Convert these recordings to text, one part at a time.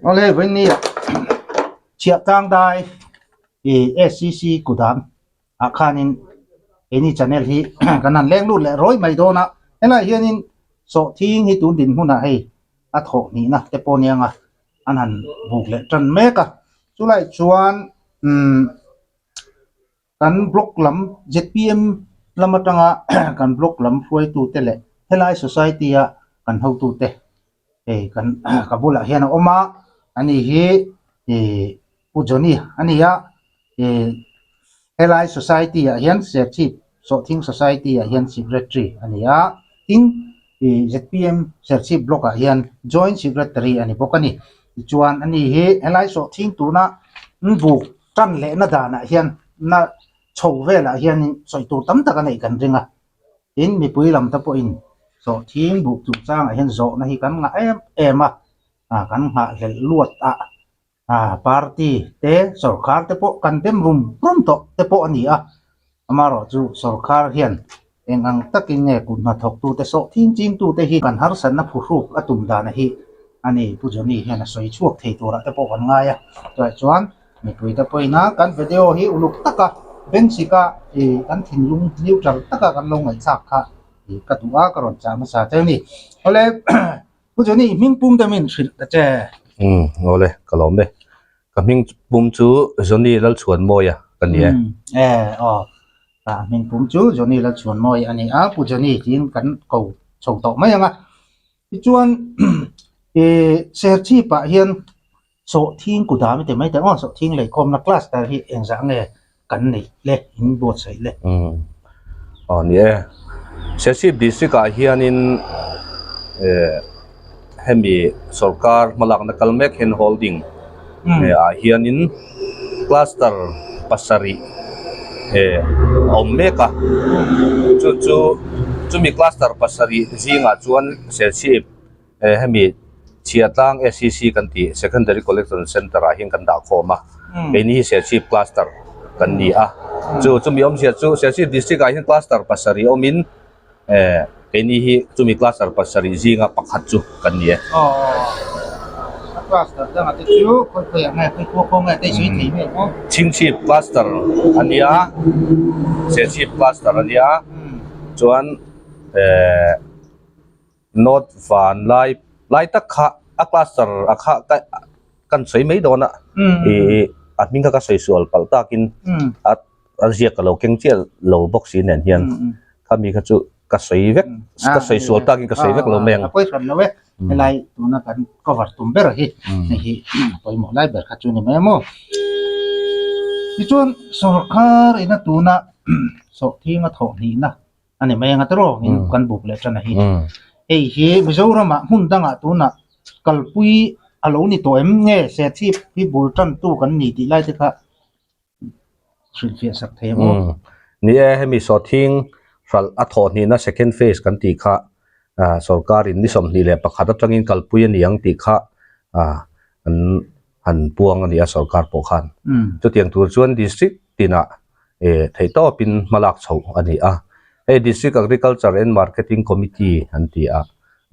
Awle vawiin chhiah tlang dai ih SCC kudam ah khanin keini channel hi kan han leng lut leh rawi mai dawn a helaiah hianin sawhthing hi tun dinhmunah hei a thawh hnihna te pawh a nia an han buk leh tan mek a chulai chuan umm Kan block lam zpm lam atanga kan block lam hruaitute leh helai society a kan hotute hei kan ka bulah hian a awm a ani hi ih Pu Johnny a ni a ih helai society ah hian Serchhip Sawhthing society ah hian secretary a ni a tin ih zpm Serchhip block ah hian joint secretary a ni bawk a ni tichuan ani hi helai sawhthing tuna buk Tan lehna danah hian na chho velah hianin sawi tur tam tak a neih kan ring a, tin mipui lam te pawhin sawhthing buk chungchangah hian zawhna hi kan ngah em em a, kan nghahhlelh luat a, party te sorkar te pawh kan dem rum rum tawh te pawh a ni a, amaherawh chu sorkar hian eng ang takin nge kut hnathawktute sawhthing chingtute hi kan harsatna phuhruk a tum dana hi a ni Pu Johnny hian a sawi chhuak thei turah te pawh kan ngai a, chuvah chuan mipuite pawhin kan video hi uluk taka bengchika ih kan thinlung neutral taka kan lo ngaihthlak kha ih ka duh a ka rawn chah hmasa che a ni. Awle Pu Johnny hming pum te min hrilh ta che. Umm awle ka lawm e. Ka hming pum chu Johnny Lalchhuanmawia ka ni e. E aw ka hming pum chu Johnny Lalchhuanmawia a ni a, Pu Johnny tiin kan ko chho tawh mai ang a. Tichuan e Serchhip ah hian Sawhthing kudam i ti mai teh aw, Sawhthing leikhawmna cluster hi engzah nge kan neih le in buatsaih le. Umm aw ni e. Serchhip district ah hianin eh hemi sorkar hmalakna kal mek hian holding ah hianin cluster pasarih eh a awm mek a chu chu chumi cluster pasarih zingah chuan Serchhip Hemi Chhiahtlang SCC kan tih Secondary Collection Centre ah hian kan dah khawm a, keini hi Serchhip Cluster kan ni a, chu chumi awmzia chu Serchhip District ah hian Cluster pasarih awmin keini hi chumi Cluster pasarih zinga pakhat chu kan ni e. Chhingchhip Cluster a nia, Serchhip Cluster a nia, chuan North van lai lai tak kha a cluster a kha ka kan sawi mai dawn a ih a hming kha ka sawi sual palh takin a a ziak ka lo keng chiah lo bawk si nen hian khami kha chu ka sawi vek ka sawi sual takin ka sawi vek lo mai ang. A pawi hran lo e helai tuna kan cover tum ber hi hei hi pawimawh lai ber kha chu ni mai a maw. Tichuan sorkar ina tuna sawhthing a thawh hnihna a ni mai anga tiraw in kan buk leh tan a hi hei hi Mizoram ah hmun dangah tunah kalpui a lo ni tawh em nge Serchhip hi bul tan tu kan ni tih lai te kha hrilhfiah sak thei ang aw. Ni e hemi sawhthing hralh a thawh hnihna second phase kan tih kha sorkar in ni 21 atangin kalpui a ni ang tih kha an han puang a ni a sorkar pawh khan. Chutiang tur chuan district tinah eh theihtawpin hmalak chhoh a ni a. Hei District Agriculture and Marketing Committee an ti a,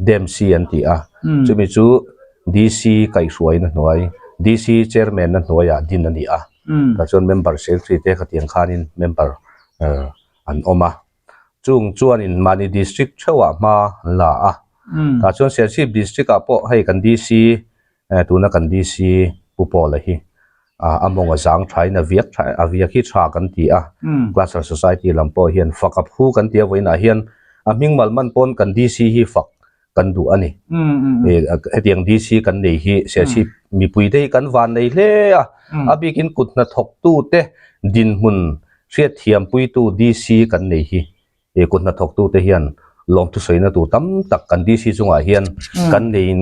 DAMC an ti a, chumi chu DC kaihhruaina hnuai, DC Chairman na hnuaiah din a ni a. Tah chuan member secretary te khatiang khanin member an awm a. Chung chuanin mahni district theuhah hma an la a. Tah chuan Serchhip district ah pawh hei kan DC Tuna kan DC Pu Paula hi a mawng a zang thain a viak tha a viak hi tha kan ti a, Cluster Society lam pawh hian fak a phu kan ti a vawiinah hian a hming mal man pawn kan DC hi fak kan duh a ni. Hetiang DC kan nei hi Serchhip mipuite hi kan van nei hle a, a bikin kut hnathawktute dinhmun hriatthiampuitu DC kan nei hi He kut hnathawktute hian lawmthu sawina tur tam tak kan DC chungah hian kan neiin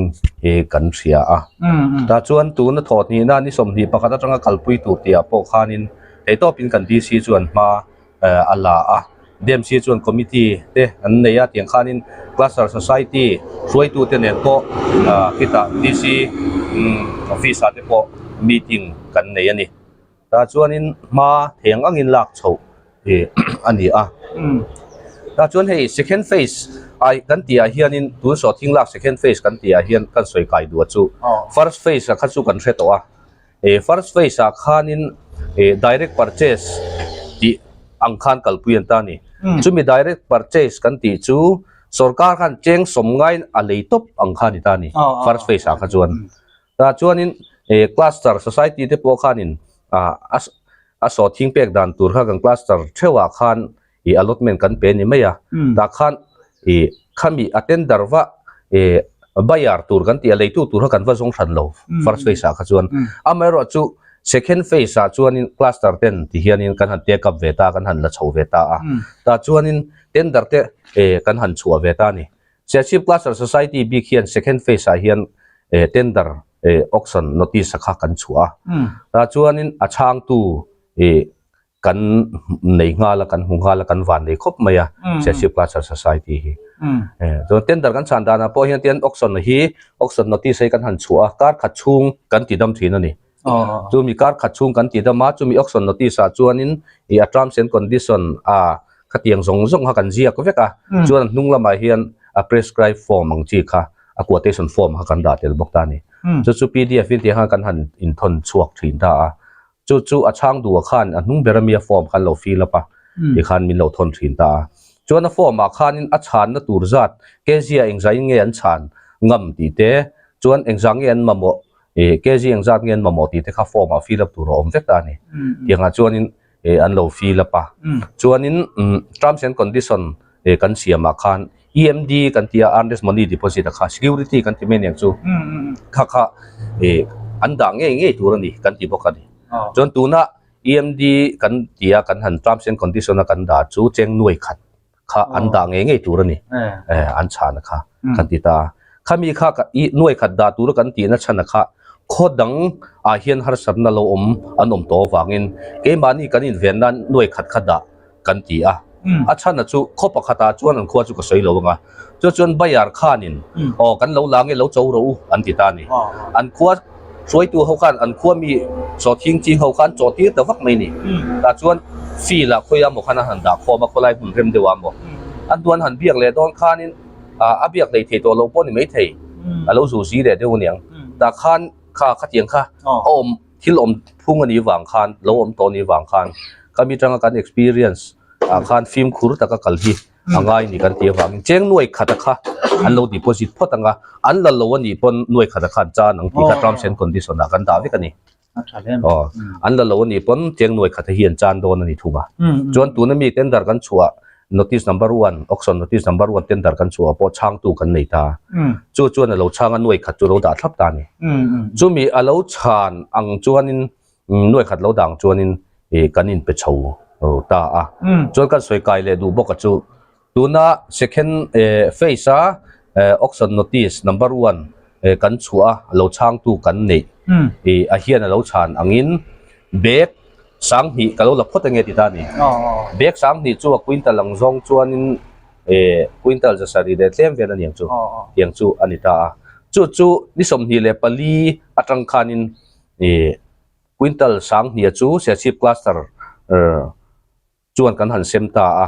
kan hria a. Tah chuan tuna thawh hnihna ni 21 atanga kalpui tur tihah pawh khanin theihtawpin kan DC chuan hma a la a. DMC chuan committee te an nei a, tiang khanin cluster society hruaitute nen pawh khitah DC office ah te pawh meeting kan nei a ni. Tah chuanin hma theng angin lak chhoh ih a ni a. Tah chuan hei second phase ai kan tih ah hianin tun sawhthing lak second phase kan tih ah hian kan sawi kai duh a chu. First phase ah kha chu kan hre tawh a. Eh first phase ah khanin eh direct purchase tih ang khan kalpui an ta a ni. Chumi direct purchase kan tih chu sorkar khan cheng sawm ngaiin a lei tawp ang kha a ni ta a ni first phase ah kha chuan. Tah chuanin eh cluster society te pawh khanin ah a a sawhthing pek dan tur kha kan cluster theuhah khan ih allotment kan pe ni mai a tah khan ih khami a tender va ih buyer tur kan tih a leitu tur kha kan va zawng hran lo first phase ah kha chuan amaherawh chu second phase ah chuanin cluster ten ti hianin kan han take up ve ta kan han la chho ve ta a tah chuanin tender te eh kan han chhuah ve ta a ni Serchhip cluster society bik hian second phase ah hian eh tender eh auction notice a kha kan chhuah a tah chuanin a chhangtu ih kan nei nghal a kan hmu nghal a kan van nei khawp mai a Serchhip Cluster Society hi chuan tender kan chhan danah pawh hian tian auction hi auction notice hi kan han chhuah a kar khat chhung kan ti dam thin a ni chumi kar khat chhung kan ti dam a chumi auction notice ah chuanin ih a terms and condition a khatiang zawng zawng kha kan ziak vek a chuan a hnung lamah hian a prescribe form ang chi kha a quotation form kha kan dah tel bawk ta a ni chu chu pdf in tih khan kan han inthawn chhuak thin ta a. Chu chu a chhang duh khan a hnung ber ami a form khan lo fill up a ti khan min lo thawn thin ta a. Chuan a form ah khanin a chhanna tur zat kg ah engzah in nge an chhan ngam tih te chuan engzah nge an mamawh ih kg engzat nge an mamawh tih te kha form ah fill up tur a awm vek ta a ni. Tiangah chuanin ih an lo fill up a. Chuanin terms and condition ih kan siam ah khan EMD kan ti a earnest money deposit a kha security kan ti mai aniang chu kha kha ih an dah ngei ngei tur a ni kan ti bawk a ni chuan tuna EMD kan ti a kan han terms and condition a kan dah chu cheng nuai khat kha an dah ngei ngei tur a ni eh an chhan a kha kan ti ta a khami kha i nuai khat dah tur a kan tih na chhan a kha khaw dang ah hian harsatna lo awm an awm tawh avangin keimahni kan inven nan nuai khat kha dah kan ti a a chhan a chu khaw pakhatah chuan an khua chu ka sawi lo anga chu chuan Bayar khanin aw kan lo la nge lo cho rawh u an ti ta a ni an khua hruaitu ho khan an khua mi sawhthing ching ho khan chaw tir ta vak mai ni tah chuan field ah khawi amaw khan a han dah khawm a khawlai hmun rem deuh ah maw an duan han biak leh dawn khanin ah a biak lei thei tawh lo pawh ni maithei a lo zu zi leh deuh aniang tah khan kha khatiang kha a awm Thil awm phung a nih vang khan, lo awm tawh a nih vang khan, kami tanga kan experience ah khan fimkhur taka kal hi a ngai ni kan tih avangin cheng nuai khata kha an lo deposit phawt ang a, an la lo a nih pawn nuai khata khan chan ang tih kha terms and condition ah kan dah vek a ni. Aw, an la lo a nih pawn cheng nuai khata hi an chan dawn a ni thung a. Chuan tuna mi tender kan chhuah Notice number one, auction notice number one tender kan chhuah pawh chhangtu kan nei ta. Chu chuan a lo chhang a nuai khat chu lo dah thlap ta a ni. Chumi a lo chhan ang chuanin nuai khat lo dah ang chuanin kan inpe chho ta a. Chuan kan sawi kai leh duh bawk a chu tuna second phase a auction notice number one kan chhuah a lo chhangtu kan neih a hian a lo chhan angin bag Sanghnih ka lo la phawt ange ti ta a ni. Bag sanghnih chu a quintal ang zawng chuanin eh quintal zasarih leh tlem vel a ni ang chu tiang chu a ni ta a. Chu chu ni 24 atang khanin eh quintal sanghnih chu Serchhip cluster chuan kan han sem ta a.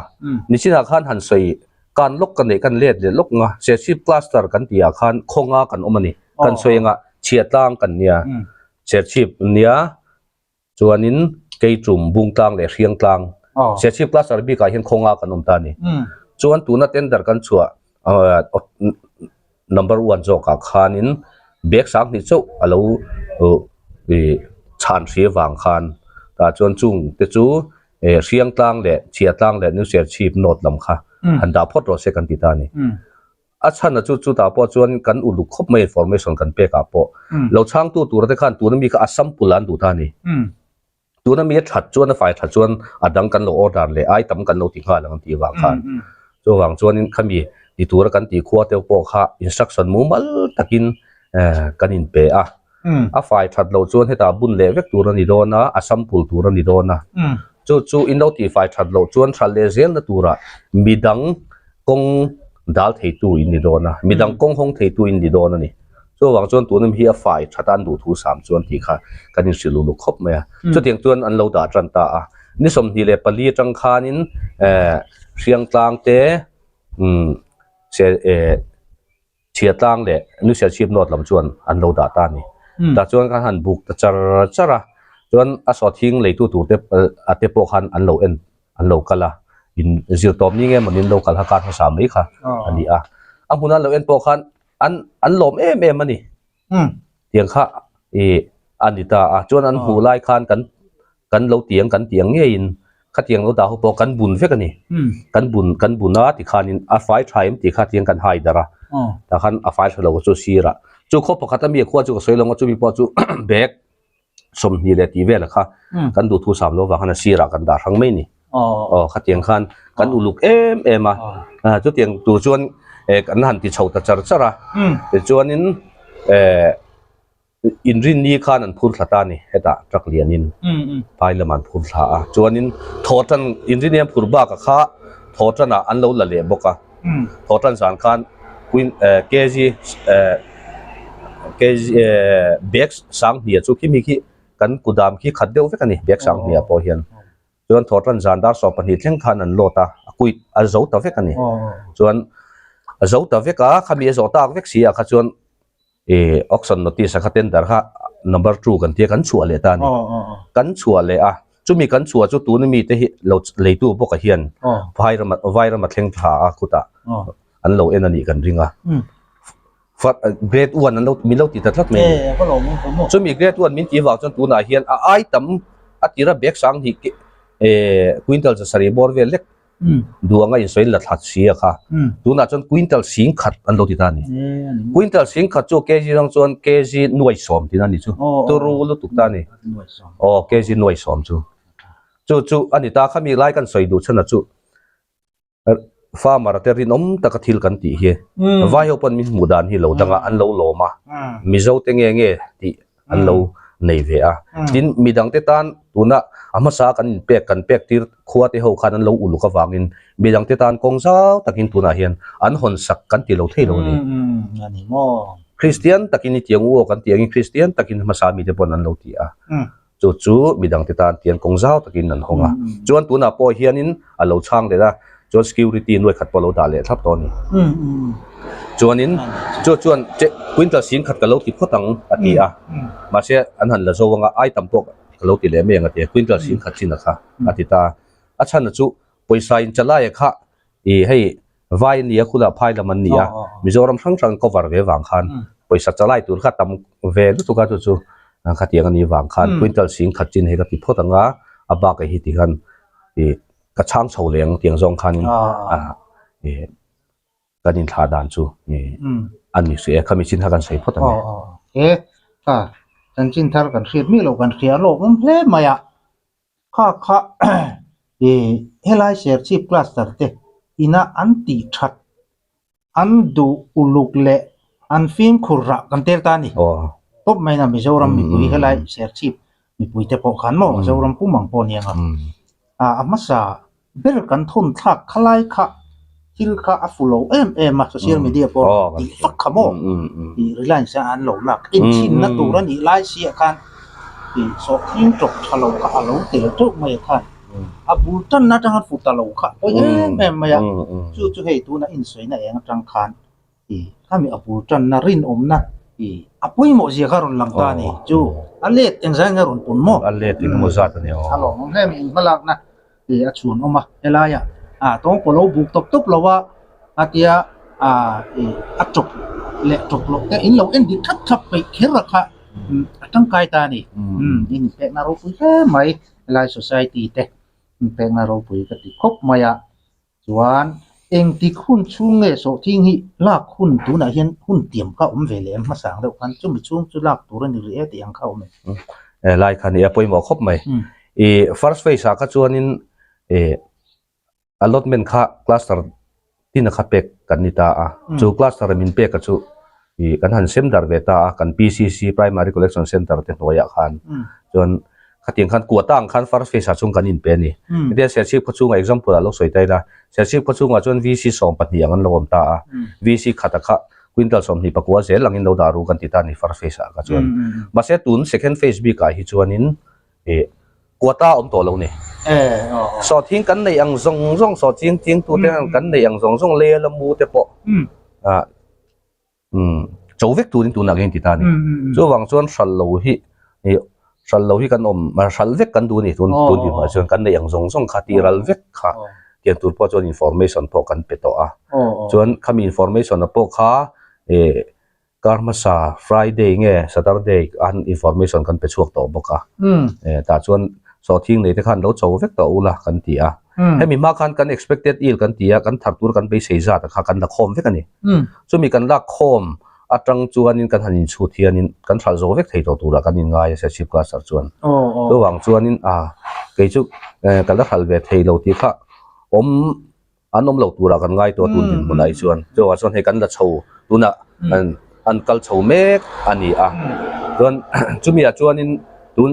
Nichinah khan han sawi kan lawk ka neih kan let leh lawk nga Serchhip cluster kan tihah khan khawnga kan awm a ni. Kan sawi anga chhiatlang kan nia Serchhip nia. Chuanin Keichum, Bungtlang leh Hriangtlang Serchhip cluster bikah hian khawnga kan awm ta a ni. Chuan tuna tender kan chhuah number one zawkah khanin bag 2000 chauh a lo chhan hri avang khan tah chuan chung te chu Hriangtlang leh Chhiatlang leh New Serchhip North lam kha han dah phawt rawh se kan ti ta a ni. A chhan a chu chutah pawh chuan kan uluk khawp mai information kan pek ah pawh lo chhangtu tur te khan tuna mi kha a sample an duh ta a ni. Tuna mi a that chuan a fai that chuan a dang kan lo order leh ai tam kan lo ti nghal ang an tih vang khan. Chuvang chuanin khami ti tura kan tih khua te pawh kha instruction mumal takin kan in pe a. A fai that loh chuan hetah bun leh vek tur a ni dawn a, a sample tur a ni dawn a. Chu chu in lo tih fai that loh chuan hralh leh zelna turah midang kawng dal theitu in ni dawn a, midang kawng hawng theitu in ni dawn a ni. Chuvang chuan tuna mi hi a fai that a an duh thu sam chuan tih kha kan inhrilh uluk khawp mai a. Chutiang chuan an lo dah tan ta a. Ni 24 atang khanin Hriangtlang te Chhiatlang leh Nusialchhip North lam chuan an lo dah ta a ni. Tah chuan khan han buk ta char char a, chuan a sawhthing leitu tur te a te pawh khan an lo en an lo kal a, in zir tawp ni nge mawni an lo kal kha kar hmasa mai kha a ni a. A hmun an lo en pawh khan an an lawm em em a ni. Tiang kha ih a ni ta a, chuan an hmuh lai khan kan kan lo tiang kan tiang ngeiin khatiang lo dah ho pawh kan bun vek a ni. Kan bun kan bun a tikhanin a fai tha em tih kha tiang kan hai darh a, tah khan a fai tha lo chu sirah. Chu khaw pakhat a mi a khua chu ka sawi lo ang a, chumi pawh chu bag 20 leh tih vel a kha kan duhthu sam lo vang khan a sirah kan dah hrang mai a ni. Aw khatiang khan kan uluk em em a, chutiang tur chuan kan han ti chho ta char char a, tichuanin eh. Inrinni khan an phur thla ta a ni, hetah truck lianin phai lamah an phur thla a, chuanin thawhtan inrinni an phur bakah kha thawhtanah an lo la leh bawk a, thawhtan zan khan queen eh kg eh kg eh bag sanghnih chu khimi khi kan kudam khi khat deuh vek a ni bag sanghnih ah pawh hian chuan thawhtan zan dar 12 thleng khan an load a, a kuit a zo ta vek a ni, chuan a zo ta vek a khami a zawh tak vek si ah kha chuan. Ih auction notice a kha tender kha number 2 kan tia kan chhuah leh ta a ni. Kan chhuah leh a, chumi kan chhuah chu tuna mite hi lo leitu bawkah hian vai rama vai rama thleng thla a khutah an lo en a nih kan ring a. Grade 1 an lo min lo ti ta tlat mai a ni. Chumi grade 1 min tih avang chuan tunah hian a ai tam a tira bag sang hi quintal 7 bawr vel lek Duanga insawi la thla si a kha. Tunah chuan quintal 10,000 an lo ti ta a ni. Quintal 10,000 chu kg rang chuan kg 10,000 tihna a ni chu. Turu lutuk ta a ni. Aw kg 10,000 chu. Chu chu a ni ta khami lai kan sawi duh chhan a chu farmer te rinawm taka thil kan tih hi. Vai ho pawn min hmuh dan hi lo danga an lo lawm a. Mizo te nge nge tih an lo nei ve a. Tin, midangte tan tuna a hmasa kan inpek kan pek tir khua te ho khan an lo uluk avangin midangte tan kawng zau takin tunah hian an hawn sak kan ti lo thei lo a ni. Kristian takin i tiang u aw kan ti angin Kristian takin hmasa mite pawn an lo ti a. Chu chu midangte tan tian kawng zau takin an hawng a. Chuan tunah pawh hianin a lo chhang leh a, chuan security nuai khat pawh a lo dah leh thlap tawh a ni. Chuanin chu chuan quintal 10,000 ka lo ti phawt ang a ti a, mahse an han la zo anga ai tam pawh ka lo ti leh mai ang a ti a, quintal 10,000 chin a kha a ti ta a. A chhan a chu pawisa in chalai a kha ih hei vai a ni a khula phai lam an ni a, Mizoram hrang hrang cover ve vang khan pawisa chalai tur kha tam ve lutuk a chu chu khatiang a nih vang khan quintal 10,000 chin hei ka ti phawt ang a, a bak ah hi ti khan ih ka chhang chho leh ang tiang zawng khanin ih kan inthlah dan chu ih a ni hrih e khami chin kha kan sawi phawt ang e. He kha chanchin thar kan hriat miah loh kan hria lawk awm hle mai a. Kha kha ih helai Serchhip cluster te ina an tih that an duh uluk leh an fimkhur rah kan tel ta a ni. Tawp mai na Mizoram mipui helai Serchhip mipui te pawh khan maw Zoram pum ang pawh nia nga. A hmasa ber kan thawn thlak khalai kha thil kha a fu lo em em a social media pawh tih vak kha maw tih Reliance a an lo lak enchhinna tur a nih lai si ah khan tih sawhthing tawp tha lo kha a lo tel teuh mai ah khan a bul tanna atanga fu ta lo kha a pawi em em mai a chu chu hei tuna insawi na eng atang khan ih khami a bul tanna rinawmna ih a pawimawh zia kha a rawn lang ta a ni chu a let engzai nge a rawn pun maw a let engemaw zat a ni aw a lawmawm hle mai inhmalakna ih a chhun awm a helaiah ah tawng pawh lo buk tawp tawp lo a a tia ah ih a tawp leh tawp loh te in lo en dik thap thap peih kher a kha a tangkai ta a ni umm inpekna ropui hle mai helai society te inpekna ropui ka ti khawp mai a. Chuan engtik hun chhung nge sawhthing hi lak hun tunah hian hun tiam kha awm ve leh em hmasang deuh khan chumi chhung chu lak tur a ni rih e tih ang kha awm em? Eh lai kha nia pawimawh khawp mai. I first phase ah kha chuanin eh allotment kha cluster tin a kha pek kan ni ta a. Chu cluster min pek a chu i kan han sem dar ve ta a kan PCC Primary Collection Centre te hnuaiah khan chuan Khatiang khan quota ang khan first phase ah chuan kan inpe a ni. Hetiang Serchhip khaw chungah example ah lo sawi ta ila, Serchhip khaw chungah chuan VC 12 ang an lo awm ta a, VC khata kha quintal 29 zel angin lo dah ru kan ti ta a ni first phase ah kha chuan. Mahse tun second phase bikah hi chuanin ih. Quota awm tawh lo ni. Sawhthing kan neih ang zawng zawng sawhching chingtute kan neih ang zawng zawng lei a mu te pawh cho vek turin tunah hian ti ta a ni. Chuvang chuan hral lo hi hral lo hi kan awm hral vek kan duh a ni tun tun tih chuan kan neih ang zawng zawng kha tih ral vek kha tiang tur pawh chuan information pawh kan pe tawh a. Chuan khami information a pawh kha ih Kar hmasa Friday nge Saturday an information kan pe chhuak tawh bawk a. Tah chuan sawhthing nei te khan lo cho vek tawh ula kan ti a. Hemi hma khan kan expected yield kan ti a, kan thar tur kan beisei zat kha kan la khawm vek a ni. Chumi kan lak khawm atang chuanin kan han inchhut hianin kan hralh zo vek thei tawh turah kan inngai a Chief Cluster chuan. Chuvang chuanin a kei chu ka la hralh ve thei lo tih kha awm an awm lo turah kan ngai tawh a tun dinhmunah hi chuan chuvang chuan hei kan la chho tunah an an kal chho mek a ni a chuan chumi ah chuanin tun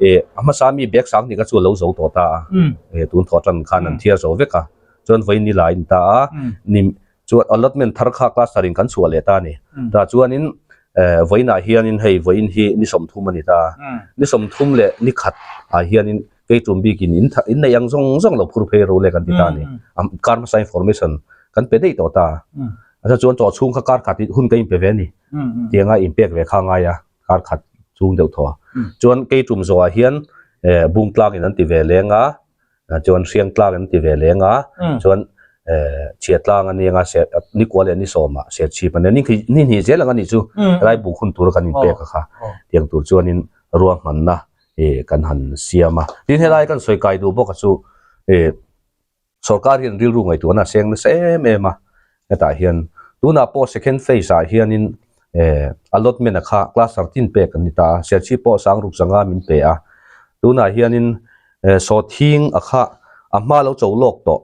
ih a hmasa mi bag sang hnih kha chu a lo zo tawh ta a ih tun thawh tan khan an thiar zo vek a chuan vawiin ni la in ta a ni chuan allotment thar kha cluster in kan chhuah leh ta a ni tah chuanin eh vawiinah hianin hei vawiin hi ni 30 a ni ta a ni 30 leh ni khat ah hianin Kei tum bikin in in neih ang zawng zawng lo phur phei ro le kan ti ta a ni. Kar hmasa information kan pe daih tawh ta. A chuan chaw chhung kha kar khat hun ka inpe ve a ni. Tianga inpek ve kha ngai a kar khat chhung deuh thaw. Chuan kei tum zawhah hian bung tlangin an ti ve leng a, chuan hriang tlang an ti ve leng a, chuan chhia tlang a nia se nikua leh ni sawmah serchhip a nia. Ni hnih zel ang a nih chu helai buk hun tura kan inpek a kha. Tiang tur chuanin ruahmanna eh kan han siam a tin helai kan sawi kai duh bawk a chu eh sorkar hian rilru ngaihtuahna a seng nasa em em a hetah hian tunah pawh second phase ah hianin eh allotment a kha cluster tin pek an ni ta a serchhip pawh sangruk zanga min pe a tunah hianin eh sawhthing a kha a hma lo cho lawk tawh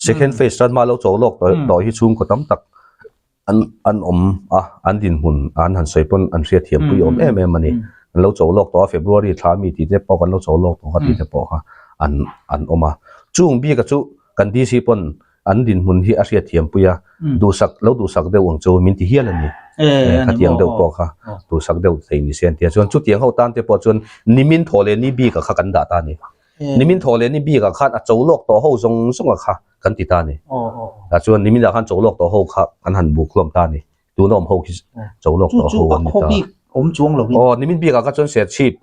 second phase tan hma lo cho lawk tawh hi chhungkaw tam tak an an awm a an dinhmun an han sawi pawn an hriat thiam pui awm em em a ni an lo cho lawk tawh a February thla mi tih te pawh kan lo cho lawk tawh kha tih te pawh kha an an awm a chung bik a chu kan DC pawn an dinhmun hi a hriat thiam pui a duhsak lo duhsak deuh ang chu min ti hial a ni khatiang deuh pawh kha duhsak deuh thei ni se an ti a chuan chutiang ho tan te pawh chuan nimin thaw leh ni bik a kha kan dah ta a ni nimin thaw leh ni bik ah khan a cho lawk tawh ho zawng zawng a kha kan ti ta a ni. Tah chuan nimin ah khan cho lawk tawh ho kha kan han buk hlawm ta a ni. Tuna awm ho khi cho lawk tawh ho an ni ta. Awm chuang lo in. Aw nimin bik ah kha chuan serchhip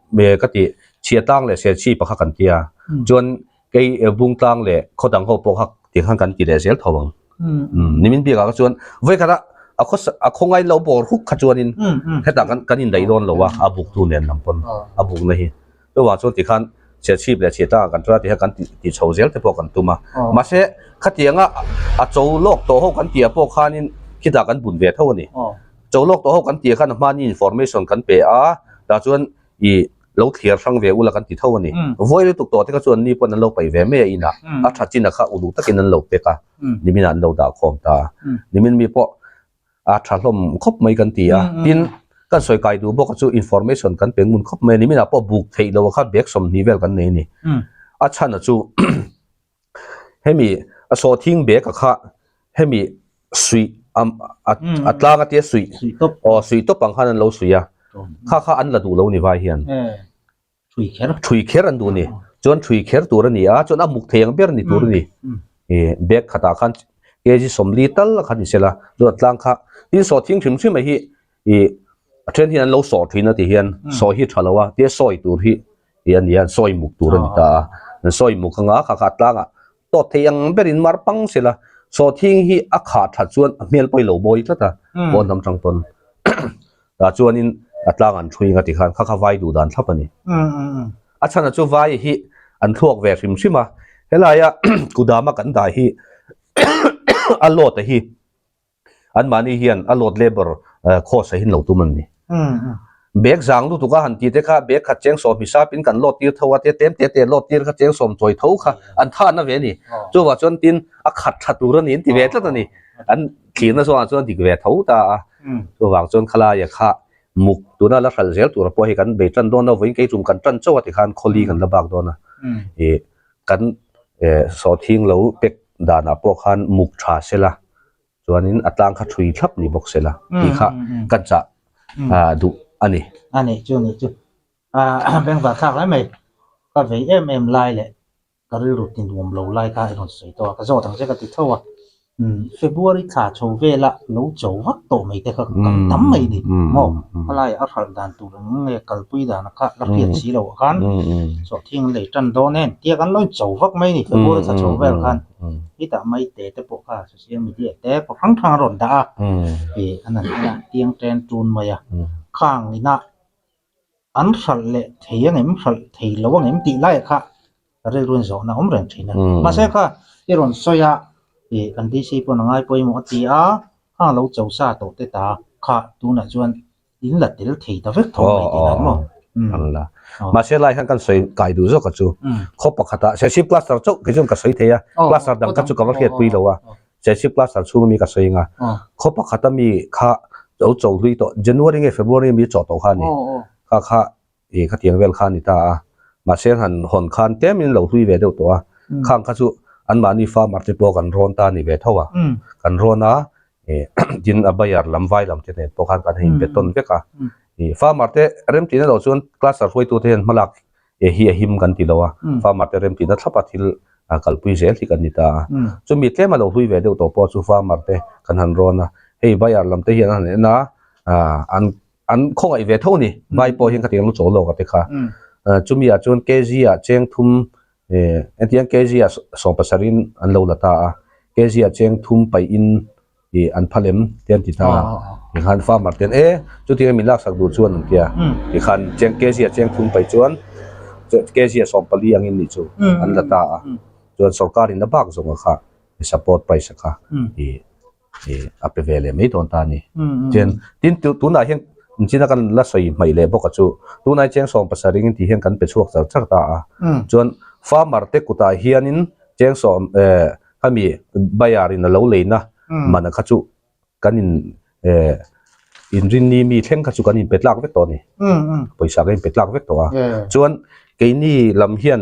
ka ti chhia tlang leh serchhip a kha kan ti a. Chuan kei bung tlang leh khaw dang ho pawh kha ti khan kan ti leh zel tho ang. Nimin bik ah kha chuan vawi khat a a khaw a khaw ngai lo bawr huk kha chuanin hetah kan kan indaih dawn lo a a buk tu nen lam pawn a bukna hi. Chuvang chuan tikhan chhiatchhip leh chhiat tangah kan ṭan a tih kha kan tih chho zel te pawh kan tum a. Mahse, khatianga a cho lawk tawh ho kan tihah pawh khanin khitah kan bun ve tho a ni. Cho lawk tawh ho kan tihah khan a hmani information kan pe a, tah chuan i lo thliar hrang ve ula kan ti tho a ni. Vawi lutuk tawh te kha chuan ni pawn an lo paih ve mai a inah a ṭha chin a kha uluk takin an lo pek a, niminah an lo dah khawm ta a. Nimin mi pawh a tha hlawm khawp mai kan ti a tin kan sawi kai duh bawk a chu information kan pe ngun khawp mai a ni minah pawh buk theih loh a kha bag 20 vel kan nei a ni a chhan a chu hemi a sawhthing bag a kha hemi suih a tlang a tia suih aw suih tawp ang khan an lo suih a kha kha an la duh lo ni vai hian. Thui kher. Thui kher an duh a ni. Chuan thui kher tur a ni a, chuan a muk thei ang ber ni tur a ni. Ih bag khatah khan kg 40 tal a kha ni sela, chuan a tlang kha tin sawh thing hrim hrim a hi ih a then hian an lo sawh thin a ti hian sawi hi tha lo a, tia sawi tur hi ih a ni a, sawi muk tur a ni ta a. An sawi muk anga kha kha a tlangah tawt thei ang berin mar pang sela, sawh thing hi a khah that chuan a hmel pawh i lo mawi tlat a, pawn lam tang pawn. Tah chuanin a tlang an ṭhui nga ti khan kha kha vai duh dan thlap a ni. A chhan a chu vai hi an thluak ve hrim hrim a, helaia kudama kan dah hi a load a hi anmahni hian a load labour cost a hin lo tum an ni. Bag zang lutuk a han tih te kha bag khat cheng sawm hisapin kan load tir tho a tia tlem te te load tir kha cheng sawm chawi tho kha an tha na ve a ni. Chuvah chuan tin a khat tha tur a ni an ti ve tlat a ni. An Thlirna zawngah chuan dik ve tho ta a, chuvang chuan khalaia kha muk tuna la hralh zel tura pawh hi kan bei tan dawn a, vawiin kei tum kan tan chauh a tikhan khawli kan la bak dawn a, ih kan sawhthing lo pek danah pawh khan muk tha sela chuanin a tlang kha thui thlap ni bawk sela tih kha kan chah duh a ni. A nih chu nih chu a bengvar thlak hle mai. Ka vei em em lai leh ka rilru ti nuam lo lai kha i rawn sawi tawh a, ka zawt ang che ka ti tho a. Umm February thla chho vela lo cho vak tawh mai te kha kan tam mai ni maw? Khalaiah a hralh dan tur eng nge kalpui dana kha la hriat si loh ah khan sawhthing an lei tan dawn em tia kan lo in cho vak mai ni February thla chho vel khan hetah mai te te pawh kha social media te pawh hrang hrang a rawn dah a ih an han en a tiang ṭen ṭun mai a khang inah an hralh leh thei ang em hralh thei lo ang em tih laiah kha rilru in zawhna awm reng thin a. Mahse kha i rawn sawi a ih kan DC pawn a ngai pawimawh a ti a, khang lo cho sa tawh te ta kha tunah chuan in la tel thei ta vek tho mai tih dan maw? An la. Mahse lai hian kan sawi kai duh zawk a chu. Khaw pakhatah Serchhip cluster chauh kei chuan ka sawi thei a, cluster dang kha chu ka va hriatpui lo a. Serchhip cluster chhung ami ka sawi anga khaw pakhat ami kha lo cho hlui tawh January nge February ami chawh tawh kha a ni. Kha kha ih khatiang vel kha a ni ta a, mahse han hawn khan tlem in lo hlui ve deuh tawh a, khang kha chu anmahni farmer te pawh kan rawn ta a ni ve tho a, kan rawn a ih tin a buyer lam vai lam te nen pawh khan kan han inbe tawn vek a, ih farmer te remtihna loh chuan cluster hruaitu te hian hmalak hi a him kan ti lo a, farmer te remtihna thlap a thil kalpui zel hi kan ni ta a, chumi tlem a lo hlui ve deuh tawh pawh chu farmer te kan han rawn a, hei buyer lam te hian an han en a an An khawngaih ve tho a ni. Vai pawh hian khatiang lu chawl lawk a te kha. Chumi ah chuan kg ah cheng thum engtiang kg ah sawmpasarih in an lo la ta a. Kg ah cheng thum paih in ih an phal em te an ti ta a. Tikhan farmer ten e chutiang min laksak duh chuan an ti a. Tikhan cheng kg ah cheng thum paih chuan kg ah sawmpali angin nih chu an la ta a. Chuan sorkar in a bak zawng a kha support price a kha ih ih a pe ve leh mai dawn ta a ni. Chuan tin tunah hian inchina kan la sawi hmaih leh bawk a chu tunai cheng 70 in tih hian kan pe chhuak char char ta a. Chuan farmer te kutah hianin cheng sawm eh khami buyer in a lo leina man a kha chu kan in eh inrinni mi thleng kha chu kan inpe tlak vek tawh a ni. Pawisa kan inpe tlak vek tawh a. Chuan keini lam hian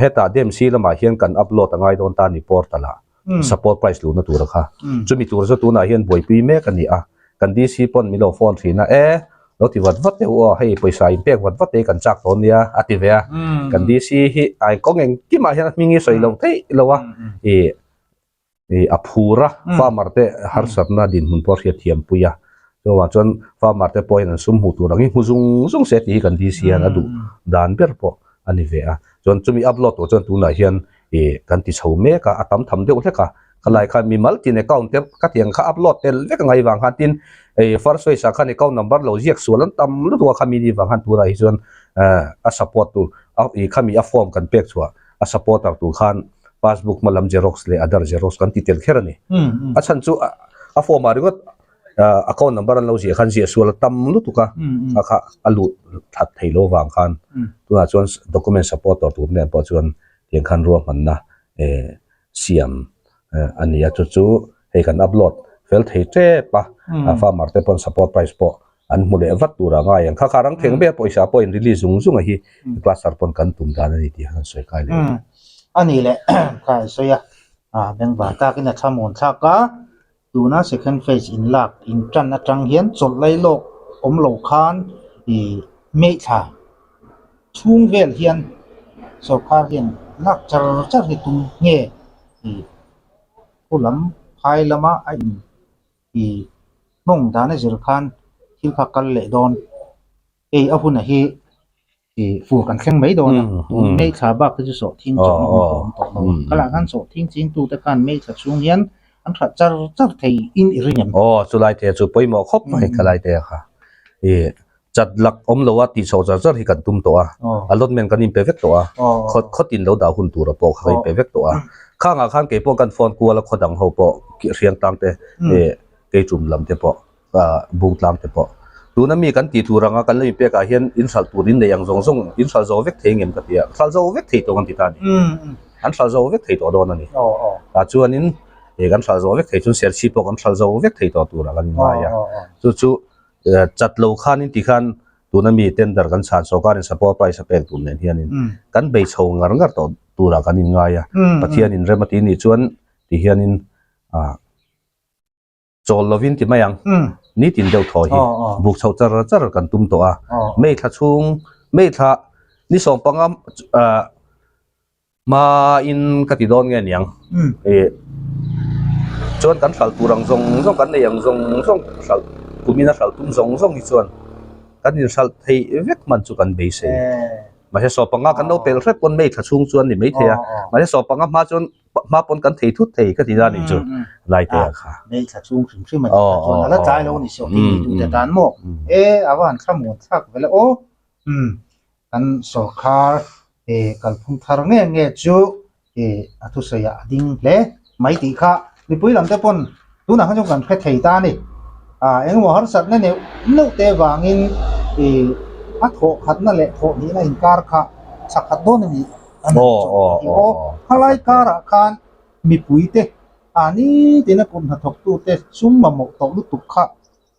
hetah DMC lamah hian kan upload a ngai dawn ta a ni portal ah. support price luhna tur a kha chumi tur chu tunah hian buaipui mek a ni a kan DC pawn min lo phone thin a e lo ti vat vat deuh aw hei pawisa in pek vat vat te kan chak dawn nia a ti ve a kan DC hi a kawng engkimah hian a hming hi sawi lo theih lo a ih ih a phur a farmer te harsatna dinhmun pawh a hriatthiam pui a chuvang chuan farmer te pawhin an sum hmuh tur ang hi hmu zung zung se tih hi kan DC hian a duh dan ber pawh a ni ve a chuan chumi upload tur chuan tunah hian ih kan ti chho mek a a tam tham deuh hlek a khalai khan mimal tin account te ka tiang kha upload tel vek a ngai vang khan tin ih first phase ah khan account number lo ziak sual an tam lutuk a khami ni vang khan tunah hi chuan eh a support tur a ih khami a form kan pek chhuah a supporter tur khan passbook hma lam xerox leh aadhar xerox kan ti tel kher a ni a chhan chu a form ah ringawt account number an lo ziah khan ziah sual a tam lutuk a kha kha a luh that thei lo vang khan tunah chuan document supporter tur nen pawh chuan tiang khan ruahmanna eh siam a ni a chu chu hei kan upload fel thei tep a a farmer te pawn support price pawh an hmu leh vat tur a ngai ang kha kha rang theng ber pawisa pawh in release zung zung a hi cluster pawn kan tum dan a ni tih khan sawi kai leh a ni leh kha i sawi a bengvar takin a thlamuan thlak a. Tuna second phase in lak in tan atang hian chawlh lai lawk awm lo khan ih hmeithla chhung vel hian sorkar hian lak char char hi tum nge ih khu lam phai lama a in ih hnawng dan a zir khan thil kha kal leh dawn hei a hunah hi. Ih fur kan thleng mai dawn a, tun hmeithla bak te chu sawhthing chawhna awm tawh awm tawh lo a, ka lah khan sawhthing chingtu te khan hmeithla chhung hian an that char char thei in i ring em? Aw chulai te chu pawimawh khawp mai khalai te kha ih chat lak awm lo a tih chhoh char char hi kan tum tawh a, allotment kan inpe vek tawh a, khaw khawtin lo dah hun tura pawh kha kan inpe vek tawh a, khangah khan kei pawh kan phone kual a khaw dang ho pawh hriang tang te ih keichum lam te pawh. bung tlang te pawh tuna mi kan tih tur anga kan lo inpek ah hian in hralh tur in nei ang zawng zawng in hralh zo vek thei ngem ka ti a hralh zo vek thei tawh kan ti ta a ni an hralh zo vek thei tawh dawn a ni tah chuanin ih kan hralh zo vek thei chuan serchhip pawh kan hralh zo vek thei tawh tur ah kan inngai a chu chu chat lo khan in ti khan tuna mi tender kan chhan sorkar in support price a pek tur nen hianin kan bei chho ngar ngar tawh tur ah kan inngai a Pathian in rem a tih nih chuan ti hianin ah. Chawl lovin ti mai ang. Nitin deuh thaw hi buk chhoh char char kan tum tawh a. May thla chhung, May thla ni 15 Hma in ka ti dawn nge niang ih chuan kan hralh tur ang zawng zawng kan nei ang zawng zawng hralh kum in a hralh tum zawng zawng hi chuan kan in hralh theih vek hman chu kan beisei mahse saw panga kan lo pel hrep pawn mei thla chhung chuan ni maithei a mahse saw panga hma chuan hma pawn kan thei thut thei ka ti dan nih chu lai te ah kha. Mei thla chhung hrim hrim a ni kha chuan a la tlai lo a ni saw thing ni tute tan maw e a va han thla muan thlak vela aw umm. Kan sawrkhar kalphung thar nge nge chu a thusawi ah a ding hle mai tih kha mipui lam te pawn tunah khan chuan kan hre thei ta a ni. Ah engemaw harsatna neuh neuh te vangin ih a thawh khatna leh thawh hnihna inkar kha chak khat dawn a ni a ni chu aw khalai karah khan mipui te ah nitin a kut hnathawk tute sum mamawh tawh lutuk kha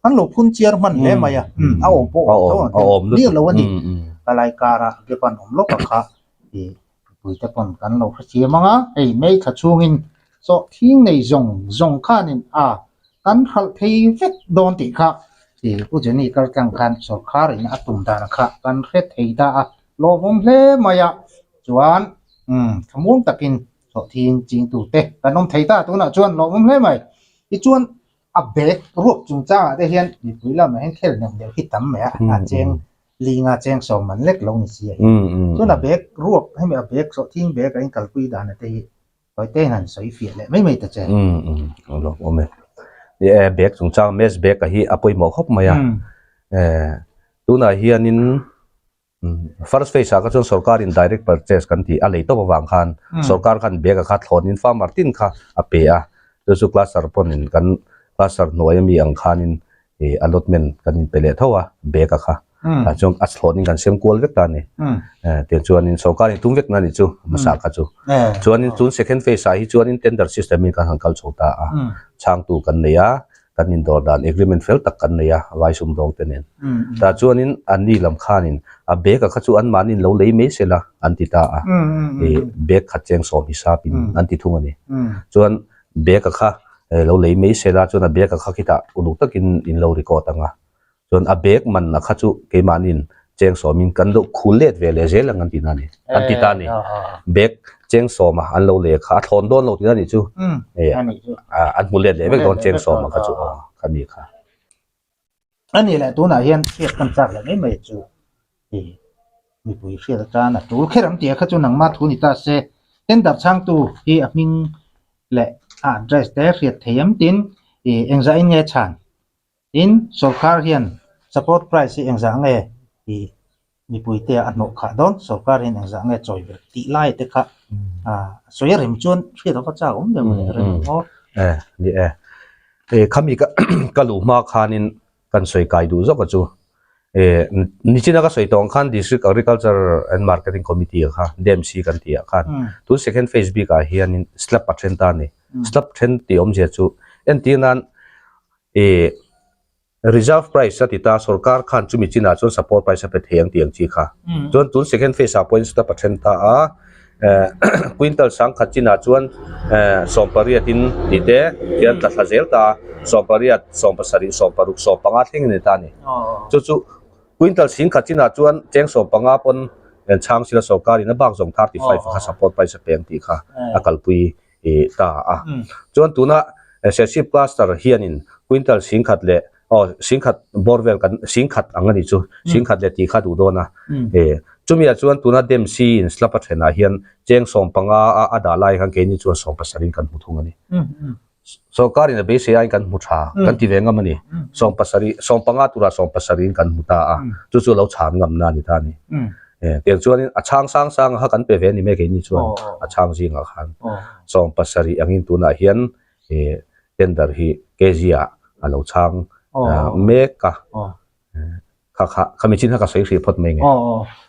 An lo phun chiar hman hle mai a, a awm pawh awm tho ang a ni lo a ni. Kalai kara gap an awm lawk a kha ih mipui te pawn kan lo hrethiam ang a, hei May thla chhungin sawhthing nei zawng zawng khanin a kan hralh thei vek dawn tih kha ih Pu Jenny kaltlang khan sawrkhar in a tum dan kha kan hre thei ta a, lawmawm hle mai a, chuan umm thlamuang takin sawhthing chingtute kan awm thei ta tunah chuan lawmawm hle mai. Tichuan A bag ruak chungchangah te hian mipui lamah hian khel neuh neuh hi tam mai a, a cheng linga cheng sawm man lek lo ni si a hi. Chuan a bag ruak hemi a bag sawhthing bag a inkalpui dan te hi tawite in han sawi fiah leh mai mai ta che. A lawm awm e. Ni e, bag chungchang mesh bag a hi a pawimawh khawp mai a. Tunah hianin First phase ah kha chuan sorkar in direct purchase kan tih a lei tawp avang khan sorkar khan bag a kha thlawn in farmer tin kha a pe a, chu chu cluster pawn in kan cluster hnuai ami ang khan in ih allotment kan in pe leh tho a bag a kha tah chuan a thlawn in kan sem kual vek ta a ni. Tiang chuan in sorkar in tum vek na ni chu hmasa kha chu. Chuan in tun second phase ah hi chuan in tender system in kan han kal chho ta a, chhangtu kan nei a. kan indawr dan agreement fel tak kan nei a vai sumdawng te nen. Tah chuanin an ni lam khanin a bag a kha chu anmahniin lo lei mai sela an ti ta a, ih bag khat cheng sawm hisapin an ti thung a ni. Chuan bag a kha lo lei mai sela chuan a bag a kha khitah uluk takin in lo record ang a, Chuan a bag man a kha chu keimahniin cheng sawmin kan lo khul let ve leh zel ang an ti na ni. An ti ta a ni. Bag cheng sawma an lo leh kha a thlawn dawn lo tih na nih chu. An hmu let leh vek dawn cheng sawma kha chu aw kha ni kha. A nih leh tunah hian hriat kan chak leh mai mai chu mipui hriat atan a tul kher ang tih kha chu nangmah thu ni ta se. Tender chhangtu hi a hming leh a address te hriat thei em tin engzah in nge chhan? Tin, sorkar hian support price hi engzah nge i mipuite a hnawh khah dawn, sorkar hian engzah nge chawi belh tih lai te kha a sawi a rem chuan hriat a va chak awm ber mai rem aw. E, ni e. E, khami ka ka luh hma khanin kan sawi kai duh zawk a chu. E, nichina ka sawi tawh ang khan District Agriculture and Marketing Committee kha, DAMC kan tih ah khan tun second phase bikah hianin slab a then ta a ni. Slab then tih awmzia chu entir nan Ih, reserve price a ti ta, sorkar khan chumi chinah chuan support price a pe thei ang tih ang chi kha. Chuan tun second phase ah pawhin step a then ta a, eh quintal sangkhat chinah chuan eh sawmpariat in tih te hian tla thla zel ta a, sawmpariat, sawmpasarih, sawmparuk, sawmpanga thleng in a ni ta a ni. Chu chu quintal singkhat chinah chuan cheng sawmpanga pawn chhang sila sorkar in a bak zawng 35 kha support price a pe ang tih kha a kalpui i ta a. Chuan tuna Serchhip cluster hianin quintal singkhat leh aw singkhat bawr vel kan singkhat ang a nih chu singkhat leh tih kha duh dawn a. E chumi ah chuan tuna Dempsey in slab a thenah hian cheng 15 a a dah lai khan keini chuan 17 in kan hmu thung a ni. Sorkar in a beisei aiin kan hmu tha kan ti ve ngam a ni. 17 15 turah 17 in kan hmu ta a. Chu chu lo chhan ngamna a ni ta a ni. Tiang chuanin a chhang sang sang kha kan pe ve a ni mai keini chuan a chhang zingah khan 70 angin tunah hian tender hi kg ah a lo chhang mek a, kha kha khami chin kha ka sawi hrih phawt mai nge.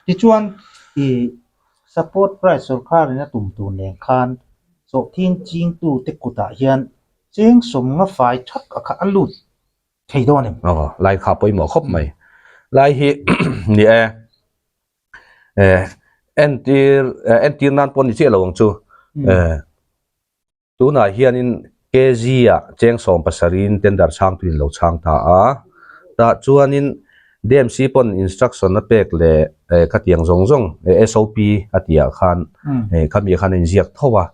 Tichuan i support price sorkarin a tum tur nen khan sawhthing chingtute kutah hian cheng sawmnga fai thak a kha a lut thei dawn em? Aw, lai kha pawimawh khawp mai. Lai hi ni e, eh, entir, entir nan pawh ni chiah lo ang chu. Eh, tunah hianin kg ah cheng 17 in tender chhang tuin lo chhang ta a. Tah chuanin. DMC pawn instruction a pek leh khatiang zawng zawng SOP a tih ah khan khami ah khan a inziak tho a.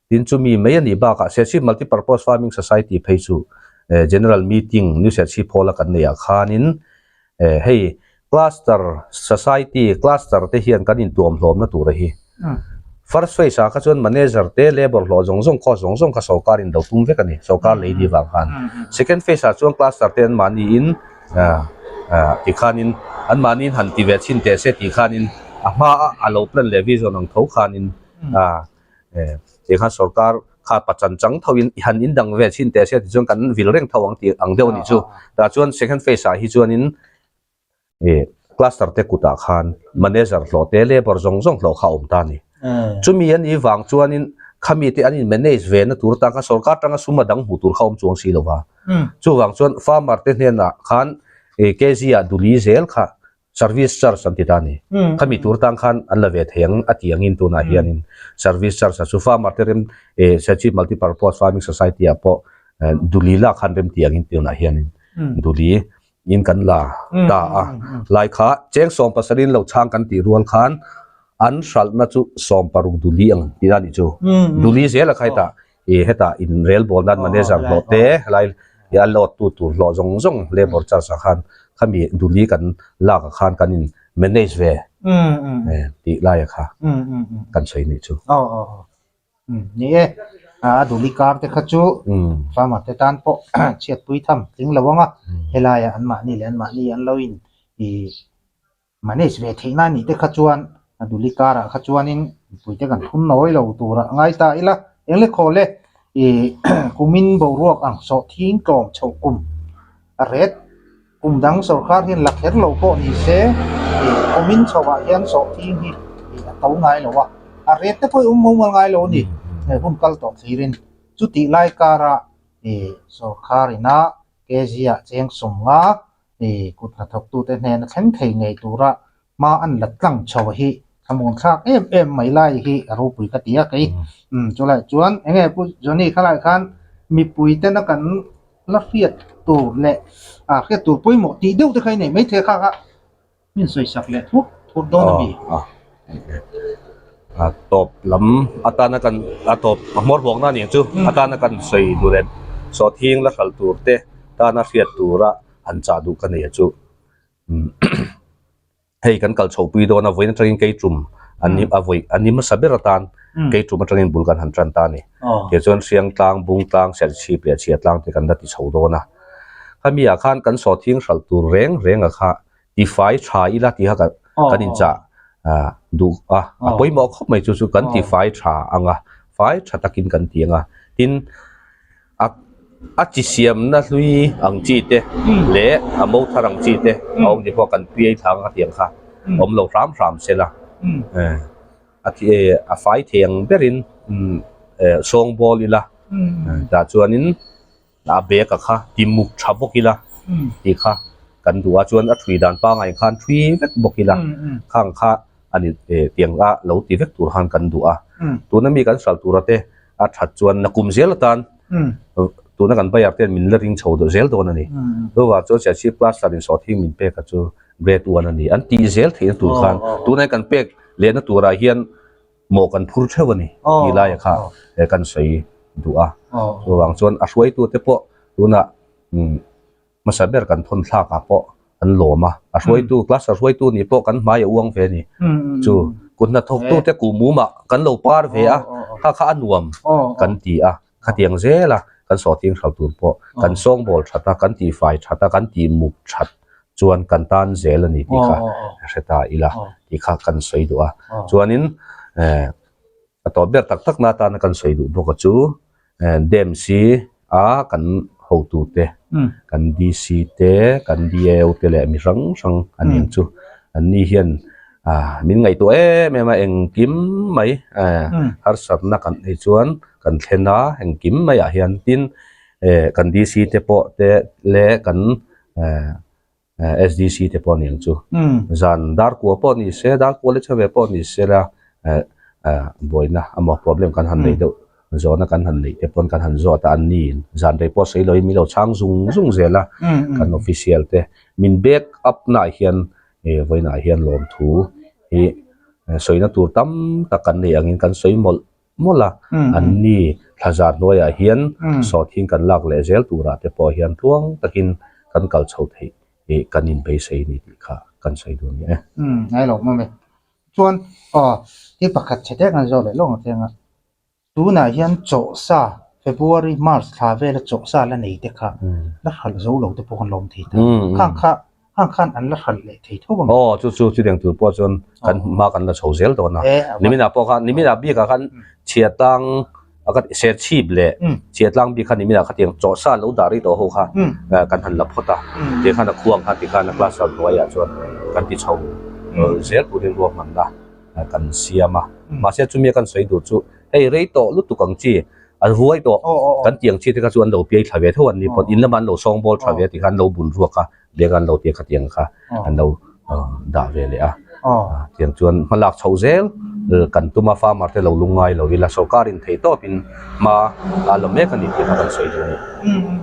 Tin chumi mai a nih bakah Serchhip Multipurpose Farming Society phei chu General Meeting New Serchhip Hall a kan neih ah khanin hei Cluster Society Cluster te hian kan intuam hlawmna tur a hi. First phase ah kha chuan Manager te Labour hlawh zawng zawng cost zawng zawng kha sorkar in lo tum vek a ni, sorkar lei ni vang khan. Second phase ah chuan Cluster te an mahni in tikhanin an mahni in han ti ve chhin teh se tih khanin a hma a a lo plan leh vision ang tho khanin tikhan sorkar kha pachan chang tho in i han indang ve chhin teh se tih chuan kan vil reng tho ang tih ang deuh a nih chu. Tah chuan second phase ah hi chuanin ih cluster te kutah khan manager hlawh te labour zawng zawng hlawh kha a awm ta a ni. Chumi a nih vang chuanin khami te an in manage ve na tur atan khan sorkar atanga sum a dang hmuh tur kha a awm chuang si lo va. Chuvang chuan farmer te hnenah khan ih kg ah duli zel kha Service charge an ti ta a ni. Khami tur tan khan an la ve thei ang a tih angin tunah hianin service charge a chu farmer te rem eh Serchhip Multipurpose Farming Society ah pawh duli lak khan rem tih angin tunah hianin duli in kan la ta a. Lai kha cheng 70 in lo chhang kan tih rual khan an hralhna chu 60 duli ang tih a nih chu. Duli zel a kha hetah ih hetah in rel bawl nan manager hlawh te helai a load tu tur hlawh zawng zawng labour charge ah khan khami duli kan lak ah khan kan in manage ve tih lai ah kha kan sawi nih chu. Aw aw aw ni e a duli kar te kha chu farmer te tan pawh chhiatpui tham tling lo ang a helai ah an mahni leh an mahni an lo in ih Manage ve theihna a nih te kha chuan a duli karah kha chuanin mipuite kan phun nawi lo turah ngai ta ila. Eng le khawl e, ih kumin boruak ang sawh thing tlawm chhoh kum a ret kum dang sorkar hian la kher lo pawh ni se ih kumin chhohah hian sawh thing hi ih a to ngai lo a, a ret te pawh i awm mumal ngai lo a ni hun kal tawh thlirin. Chutih lai karah ih sorkar ina kg ah cheng 50 i kut hnathawktute hnena thleng thei ngei tura hma an la tlang chho hi thlamuan thlak em em mai lai hi a ropui ka ti a kei. Umm chulai chuan eng nge Pu Johnny khalai khan mipui tena kan la hriat tur leh a hriat tur pawimawh tih deuh te kha i nei maithei kha kha min sawi sak leh thut thut dawn a mi. A tawp lam atana kan a tawp a hmawr huakna a ni ang chu atana kan sawi duh leh sawhthing la hralh tur te tana hriat tura han chah duh ka nei a chu hei kan kal chho pui dawn a vawiin atangin kei tum an ni a vawi an ni hmasa ber atan kei tum atangin bul kan han tan ta a ni tichuan hriang tlang bung tlang serchhip leh chhia tlang te kan la ti chho dawn a khami ah khan kan sawhthing hralh tur reng reng a kha tifai tha ila tih kha kan inchah duh a a pawimawh khawp mai chu chu kan tifai tha ang a fai tha takin kan ti ang a tin a a chi siamna hlui ang chi te leh a mo thar ang chi te a awm ni pawh kan piai thla ang a tiang kha awm lo hram hram se la a thi a fai thei ang berin sawngbawl ila tah chuanin A bag a kha ti muk tha bawk ila tih kha kan duh a chuan a thui dan pangai khan thui vek bawk ila khang kha a ni tiang a lo ti vek tur khan kan duh a tuna mi kan hral tura te a that chuan nakum zel atan tuna kan buyer ten min la ring chho deuh zel dawn a ni chuvang chuan Serchhip cluster in sawhthing min pek a chu grade one a ni an tih zel theihna tur khan tunah kan pek lehna turah hian maw kan phur theuh a ni tih laia kha kan sawi duh a. Chuvang chuan a hruaitute pawh tunah hmasa ber kan thawn thlakah pawh an lawm a, a hruaitu cluster hruaitu nih pawh kan hmai a uang ve a ni. Chu kut hnathawktute kuhmumah kan lo par ve a, kha kha a nuam kan ti a, khatiang zela kan sawhting hral tur pawh kan sawngbawl that a, kan tihfai that a, kan tihmuk that chuan kan tan zel a ni tih kha hre ta ila tih kha kan sawi duh a. Chuanin eh a tawp ber tak tak na atana kan sawi duh bawk a chu eh DMC a kan hotute kan DC te kan DAO te leh mi hrang hrang a ni ang chu an ni hian ah min ngaihtuah em em a engkim mai eh harsatna kan neih chuan kan thlen a engkim maiah hian tin eh kan DC te pawh te leh kan SDC te pawh a ni ang chu. Zan dar kua pawh ni se, dar kua leh chhe ve pawh ni se la buaina emaw problem kan han nei deuh. Zawhna kan han neih te pawn kan han zawt a, an ni zan rei pawh sawi loin min lo chhang zung zung zel a, kan official te min back up naah hian vawiinah hian lawmthu hi sawina tur tam tak kan nei angin kan sawi mawlh mawlh a, an ni thla zar hnuaiah hian sawhthing kan lak leh zel turah te pawh hian tluang takin kan kal chho theih hi kan inbeisei a ni tih kha kan sawi duh a ni e. Umm, ngai lo mawm e. Chuan aw thil pakhat chhe tek an zawh leh lawk ang teng a, tunah hian chawhsa February, March thla vela chawhsa la nei te kha la hralh zo lo te pawh kan lawm thei ta. Khang kha khang khan an la hralh leh thei tho ang. Aw chu chu chutiang tur pawh chuan kan hma kan la chho zel dawn a. Niminah pawh khan niminah bikah khan chhiatang a ka ser chhip leh chhiatlang bik kha niminah khatiang chawhsa lo dah rih tawh ho kha kan han la phawt a tiang khan a khuang kha tikhan a class room hnuaiah chuan kan ti chho zel turin ruahmanna kan siam a mahse chumi a kan sawi duh chu hei rei tawh lutuk ang chi a vuai tawh kan tiang chi te kha chu an lo piai thla ve tho an ni phawt in lamah an lo sawng bawl tha ve tikhan an lo bun ruak a bag an lo tia khatiang kha an lo dah ve leh a tiang chuan hma lak chhoh zel kan tum a farmer te lo lung ngai lo ila sorkar in thei tawp in hma a la mek a ni tih kha kan sawi duh a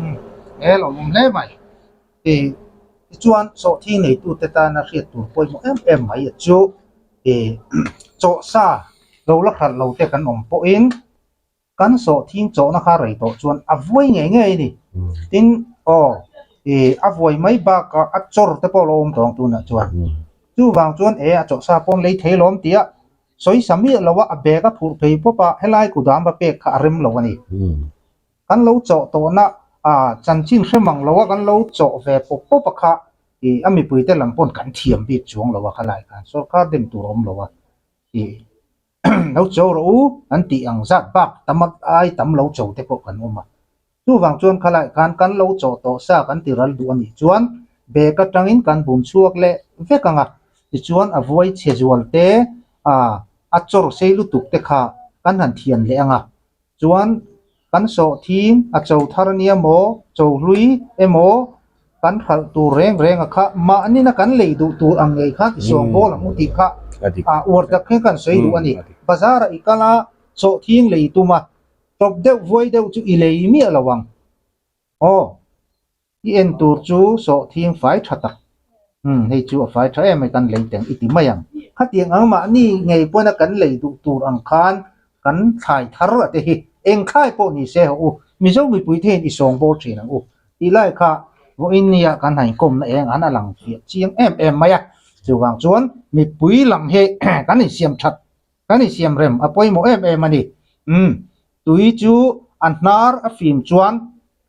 ni. He lo awm hle mai tih tichuan sawhthing neitute tana hriat tur pawimawh em em mai chu ih chawhsa lo la hralh lo te kan awm pawhin Kan sawhthing chawhna kha rei tawh chuan a vuai ngei ngei a ni. Tin, aw, ih, a vuai mai bakah a chawr te pawh a lo awm tawh ang tunah chuan. Chuvang chuan e, a chawhsa pawn lei thei lawm tia sawi sa miah lo a, a bag a phurh phei pawp a, helai kudam va pek kha a rem lo a ni. Kan lo chawh tawhna, a, chanchin hre mang lo a kan lo chawh ve pawp pawp a kha, ih, a mipuite lam pawn kan thiam bik chuang lo a khalai khan sorkar dem tur a awm lo a, ih. Lo cho rawh u an tih ang zat bak tam ai tam lo cho te pawh kan awm a. Chuvang chuan khalai khan kan lo cho tawh sa kan ti ral duh a nih chuan bag atangin kan bun chhuak leh vek ang a. Tichuan a vuai chhe zual te a a chawr sei lutuk te kha kan han thian leh ang a. Chuan kan sawhthing a cho thar ania maw, cho hlui emaw kan hralh tur reng reng a kha mahnina kan lei duh tur ang ngei khan i sawng bawl ang u tih kha a uar tak hian kan sawi duh a ni. Bazar ah i kal a, sawhthing lei tum a, tawp deuh vuai deuh chu i lei miah lo ang. Aw. I en tur chu sawhthing fai tha tak. Umm hei chu a fai tha em mai kan lei teng i ti mai ang. Khatiang ang mahni ngei pawina kan lei duh tur ang khan kan thlai thar a te hi eng thlai pawh ni se haw u Mizo mipui te hian i sawng bawl thin ang u tih lai kha vawiin nia kan han inkawmna eng an a lang fiah chiang em em mai a. Chuvang chuan mipui lam hi kan insiam that kan insiam rem a pawimawh em em a ni. Umm tui chu a hnar a fim chuan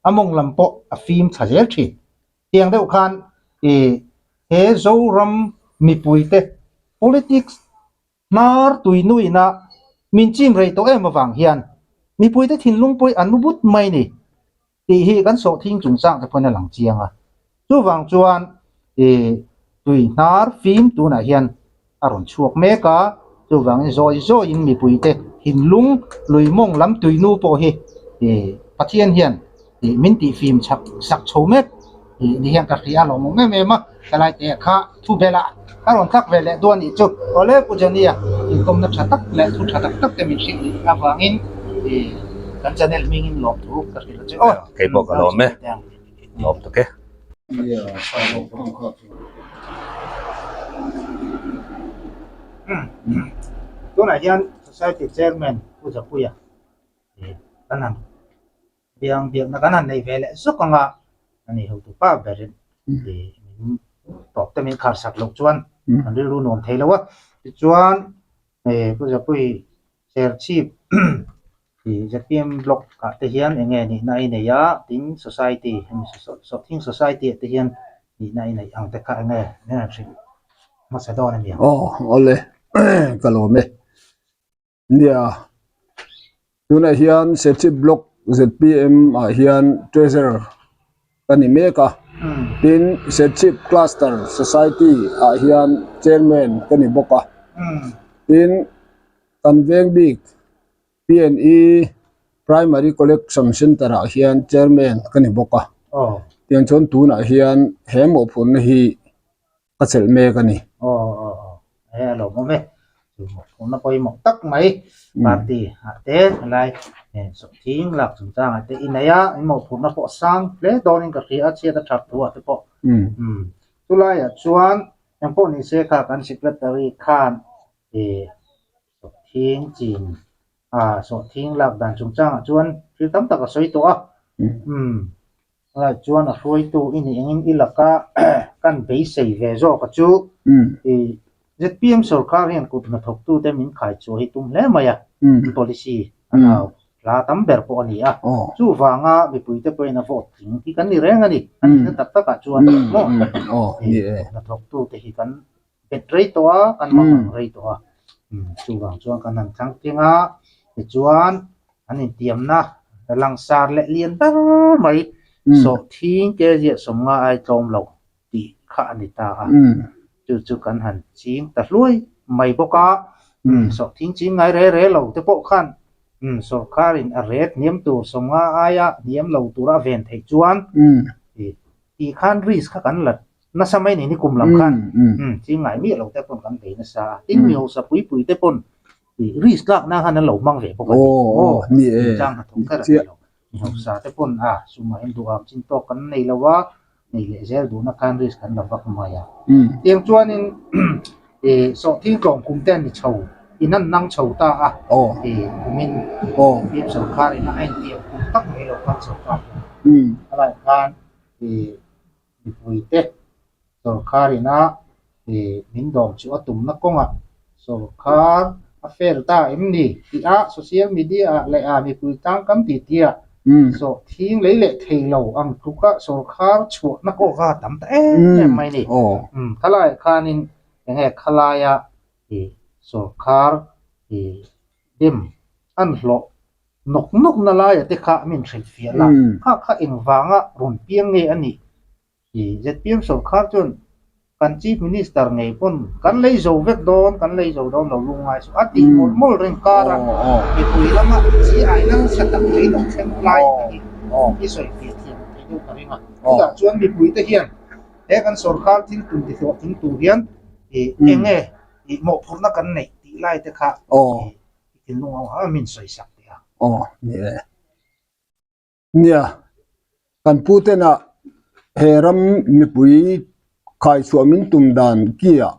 a mawng lam pawh a fim thla zel thin. Tiang deuh khan ih he Zoram mipuite politics hnar tui nuina min chim rei tawh em avang hian mipuite thinlung pawh hi an nu but mai ni tih hi kan sawhthing chungchang te pawhin a lang chiang a. Chuvang chuan ih tui hnar fim tunah hian a rawn chhuak mek a, chuvangin zawi zawiin mipuite thinlung lui mawng lam tuinu pawh hi ih Pathian hian ih min tih fim chak sak chho mek ih ni hian ka hria a lawmawm em em a, helai te kha thu bela ka rawn tlak ve leh duh a nih chu. Awle Pu Johnny-a inkawmna tha tak leh thu tha tak tak te min hrilh avangin ih kan channel hmingin lawmthu ka hrilh a che aw. Kei pawh ka lawm e. Lawm tak e. Tunah hian Society Chairman Pu Zapuia kan han biang biakna kan han nei ve leh zawk ang a, ani hotu pa berin min tawp te min khar sak loh chuan kan rilru nuam thei lo a. Tichuan Pu Zapui Serchhip Ih ZPM block ah te hian eng nge nihna a inei a, tin society hemi sawhthing society ah te hian nihna a inei ang te kha eng nge min rawn hrilh hmasa dawn a ni ang. Aw awle ka lawm e. Nia tunah hian Serchhip block ZPM ah hian treasurer ka ni mek a, tin Serchhip cluster society ah hian chairman ka ni bawk a, tin Kan veng bik PNE Primary Collection Centre ah hian Chairman ka ni bawk a, tiang chuan tunah hian he mawhphurhna hi ka chelh mek a ni. Aw aw aw he a lawmawm e, chu mawhphurhna pawimawh tak mai party ah te helai Sawhthing lak chungchangah te i nei a, in mawhphurhna pawh sang hle dawnin ka hria a, chhiat a that thu ah te pawh. Chulaiah chuan engpawh ni se kha kan secretary khan sawhthing chin sawhthing lak dan chungchangah chuan thil tam tak a sawi tawh a. Chulaiah chuan a hruaitu i nih engin i laka kan beisei ve zawk a chu ZPM sorkar hian kut hnathawktute min khai chhuah hi tum hle mai a, policy a nau hla tam ber pawh a ni a. Chuvanga mipuite pawhin a vote tling hi kan ni reng a ni. A nihna tak takah chuan maw hnathawktute hi kan bet rei tawh a, kan mangang rei tawh a. Chuvang chuan kan han thlang tling a, tichuan an intiamna langsar leh lian ber mai sawhthing ke ziah sawmnga ai tlawm lo tih kha a ni ta a, chu chu kan han ching ta hluai mai bawk a, sawhthing ching ngai re re lo te pawh khan sawrkharin a ret hniam tur sawmnga aia hniam lo tura a ven theih chuan tih khan risk kha kan la nasa mai ni nikum lam khan ching ngai miah lo te pawn kan bei nasa a, tin mi hausa pui pui te pawn risk lak nan khan an lo hmang ve bawk a ni, chang hnathawk kher a ni lo. Mi hausa te pawn a sumah hian duham chin tawk kan nei lo a, nei leh zel duhna khan risk kan la vak mai a. Tiang chuanin ih sawhthing tlawm kum te an ni chho, in an nang chho ta a, ih kumin PM sorkar in a entir kum tak mai lo khan sorkar hian a lai khan ih mipui te sorkar ina ih min dawm chu a tumna kawngah sorkar a fail ta em ni tih a social media ah leh a mipui tang kan ti tia sawhthing lei leh thei lo ang tluka sorkar chhuahna pawh kha a tam ta em em mai a ni. Khalaiah khanin enge khalaia ih sorkar ih dem an hlawh nawk nawk na laia te kha min hrilhfiah la, kha kha engvanga rawn piang nge a nih? I ZPM sorkar chuan kan Chief Minister ngei pawn kan lei zo vek dawn, kan lei zo dawn lo lungngai suh a tih mawlh mawlh reng kar a, mipui lama chi ai nasa tak mai lo thleng lai a ni i sawifiah thiam thei deuh ka ring a. Chutah chuan mipui te hian he kan sorkar thil tum ti hlawhtling tur hian i eng nge i mawhphurhna kan neih tih lai te kha i thinlung ang a min sawisak teh a. Aw ni e. Nia, kan pu tena he ram mipui khaichhuah min tum dan kiah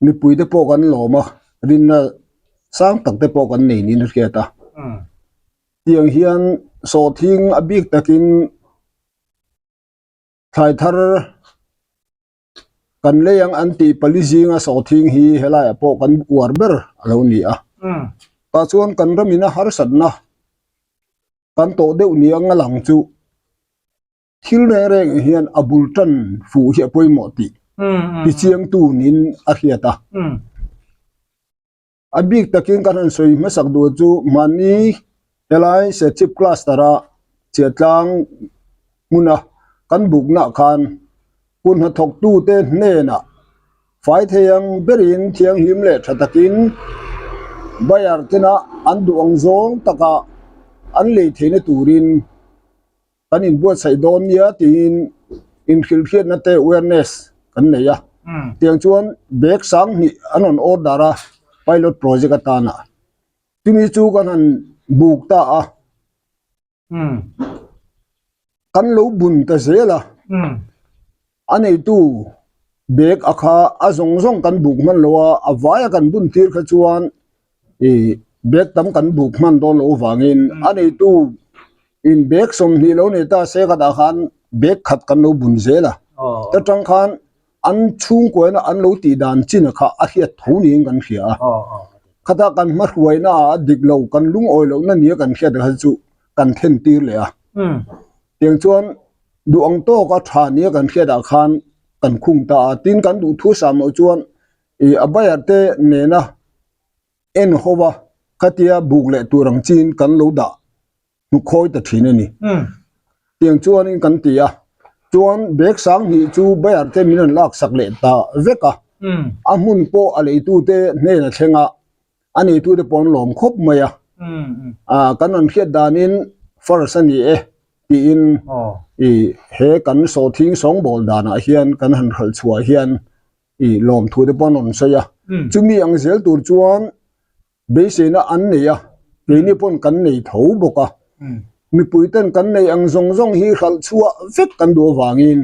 mipui te pawh kan lawm a, rinna sang tak te pawh kan nei niin a hriat a. Tiang hian sawhthing a bik takin thlai thar Kan lei ang an tih pali zinga sawhthing hi helaiah pawh kan uar ber a lo ni a. Tah chuan kan ramina harsatna kan tawh deuh ni anga lang chu thil reng reng hian a bul tan fuh hi a pawimawh tih tichiangtu niin a hriat a. A bik takin kan han sawi hmasak duh chu mahni helai Serchhip cluster a Chiatlang hmuna kan bukna khan hun hnathawktute hnenah fai thei ang berin thianghlim leh tha takin buyer tena an duh ang zawng taka an lei theihna turin kan inbuatsaih dawn nia tiin inhrilhhriatna te awareness kan nei a tiang chuan bag sanghnih an rawn order a pilot project atana chumi chu kan han buk ta a kan lo bun ta zel a a neitu bag a kha a zawng zawng kan buk hman lo a a vaia kan bun tir kha chuan ih bag tam kan buk hman dawn loh avangin a neitu in bag 20 lo nei ta se ka dah khan bag khat kan lo bun zel a ta tang khan an chhungkuaina an lo tih dan chin kha a hriat tho niin kan hria a khata kan hmahruaina ah a dik lo kan lungawi lohna nia kan hriat kha chu kan then tir leh a tiang chuan duh ang tawka tha nia kan hriat ah khan kan khung ta a tin kan duh thu sam loh chuan ih a buyer te nena en ho a khatia buk leh tur ang chin kan lo dah hnukhawi ta thin a ni tiang chuanin kan ti a chuan bag 2000 chu buyer te min rawn lak sak leh ta vek a a hmun pawh a leitu te hnen a thleng a a neitu te pawh an lawm khawp mai a ah kan rawn hriat danin first a ni e tiin ih he kan sawhthing sawngbawl danah hian kan han hralh chhuah hian ih lawmthu te pawh an rawn sawi a chumi ang zel tur chuan beiseina an nei a. Keini pawn kan nei tho bawk a. Mipui ten kan nei ang zawng zawng hi hralh chhuah vek kan duh avangin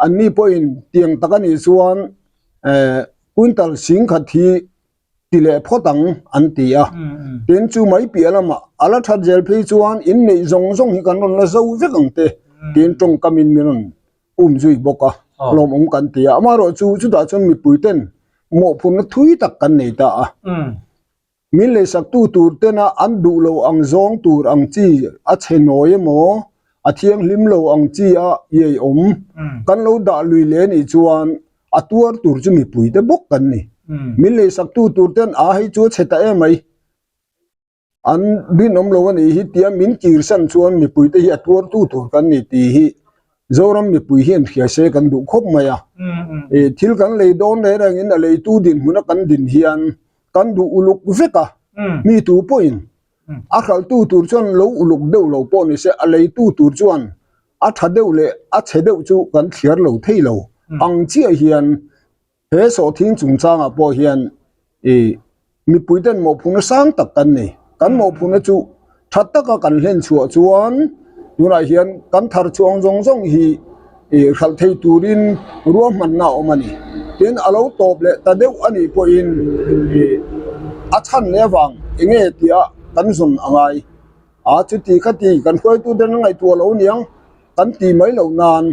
anni pawhin tiang tak a nih chuan quintal singkhat hi ti leh phawt ang an ti a. Tin chu mai piah lamah a la that zel phei chuan inneih zawng zawng hi kan rawn la zo vek ang te tiin tawngkamin min rawn um zui bawk a, lawmawm kan ti a. Amaherawhchu chutah chuan mipui ten mawhphurhna thui tak kan nei ta a. Min leisaktu tur tena an duh lo ang zawng tur ang chi a chhe nawi emaw, a thianghlim lo ang chi a iai awm kan lo dah lui leh nih chuan a tuar tur chu mipui te bawk kan ni. Min leisaktu tur ten a hei chu a chhe ta em mai, an rinawm lo a nih hi tia min kirsan chuan mipui te hi a tuartu tur kan ni tih hi Zoram mipui hian hria se kan duh khawp mai a. Thil kan lei dawn reng rengin a leitu dinhmuna kan din hian kan duh uluk vek a, mi tu pawhin a hralhtu tur chuan lo uluk deuh lo pawh ni se a leitu tur chuan a tha deuh leh a chhe deuh chu kan thliar lo thei lo ang chiah hian he sawhthing chungchangah pawh hian ih mipui ten mawhphurhna sang tak kan nei. Kan mawhphurhna chu tha taka kan hlen chhuah chuan tunah hian kan thar chhuang zawng zawng hi ih hralh thei turin ruahmanna a awm a ni. Tin a lo tawp leh ta deuh a nih pawhin ih a chhan leh avang eng nge tia kan zawn a ngai. A chuti khati kan hruaitute an ngaihtuah lo aniang kan ti mai loh nan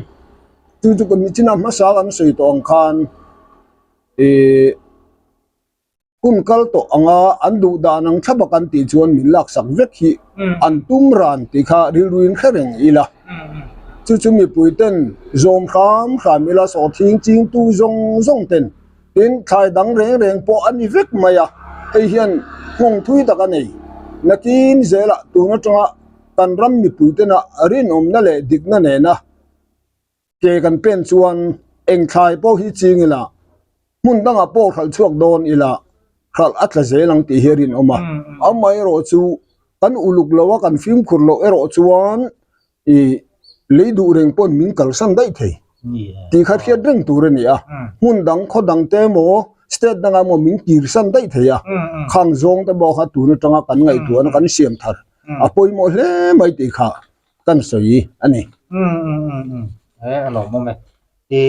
chu chu kan nichina hmasa kan sawi tawh ang khan ih Hun kal tawh anga an duh dan ang thlap a kan tih chuan min laksak vek hi an tum ran tih kha rilruin hre reng ila. Chu chu mipui ten zawm hram hram ila sawhthing chingtu zawng zawng ten tin thlai dang reng reng pawh a ni vek mai a, hei hian nghawng thui tak a nei. Nakin zelah tun atanga kan ram mipui tena rinawmna leh dikna nena Ke kan pen chuan eng thlai pawh hi ching ila, hmun dangah pawh hralh chhuak dawn ila, hralh a tla zel ang tih hi a rinawm a. Amaherawh chu kan uluk lo a, kan fimkhur loh erawh chuan ih lei duh reng pawn min kalsan daih thei tih kha hriat reng tur a ni a. Hmun dang khaw dang te emaw state dangah emaw min kirsan daih thei a, khang zawng te pawh kha tun atanga kan ngaihtuahna kan siam thar a pawimawh hle mai tih kha. kan sawi a ni. Um um um um e a lawmawm e. I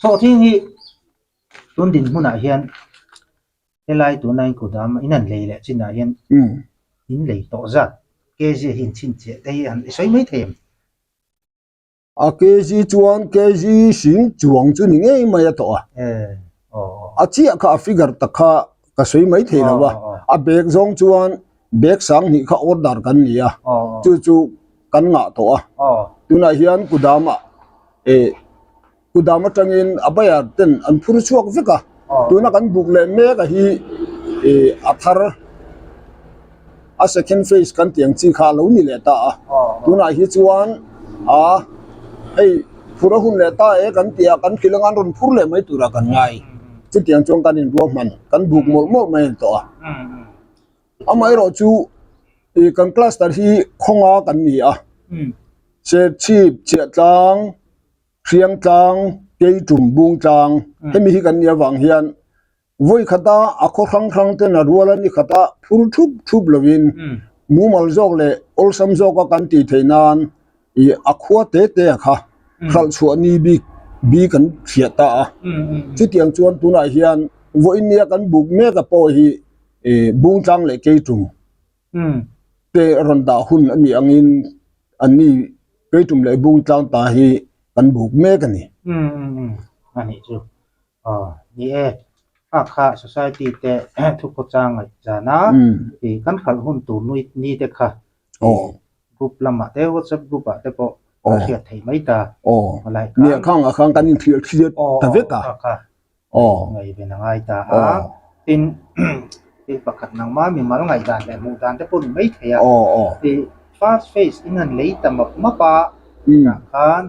sawhthing hi tun dinhmunah hian helai tuna in kut a in han lei leh chinah hian in lei tawh zat kg hi in chhinchhiah te hi han i sawi mai thei em? A kg chuan kg hring chuang chu ni ngei mai a tawh a. A chiah kha a figure tak kha ka sawi mai thei lo a. A bag zawng chuan bag sang hnih kha order kan ni a. Chu chu kan ngah tawh a. Tunah hian kudamah eh kudam atangin a bayar ten an phur chhuak vek a. Tuna kan buk leh mek a hi eh a thar a second phase kan tih ang chi kha a lo ni leh ta a tunah hi chuan a hei phur a hun leh ta e kan tih a kan hrilh anga an rawn phur leh mai turah kan ngai chutiang chuan kan inruahman kan buk mawlh mawlh mai a ni tawh a amaherawh chu ih kan cluster hi khawnga kan ni a Serchhip Chhiahtlang Hriangtlang Keitum Bungtlang hemi hi kan nih avang hian. Vawi khata a khaw hrang hrang ten a rual a ni khata phur thup thup lovin mumal zawk leh awlsam zawka kan tih theih nan ih a khua te te a kha hralh chhuah ni bik bi kan hriat ta a. Chutiang chuan tunah hian vawiin nia kan buk mek a pawh hi ih Bungtlang leh Keitum te rawn dah hun a nih angin anni Keitum leh Bungtlang ta hi kan buk mek a ni. A nih chu. Aw ni e, a kha society te thukhawchang ngaih zan a, ih kan hralh hun tur nui ni te kha group lamah te whatsapp group ah te pawh a hriat theih mai ta. Aw ni a khang ah khan kan inhrilh hriat ta vek a. Aw kha ngaihven a ngai ta a, tin thil pakhat nangmah mimal ngaihdan leh hmuh dan te pawh ni mai thei a, ih first phase in han lei ta map map a, tah khan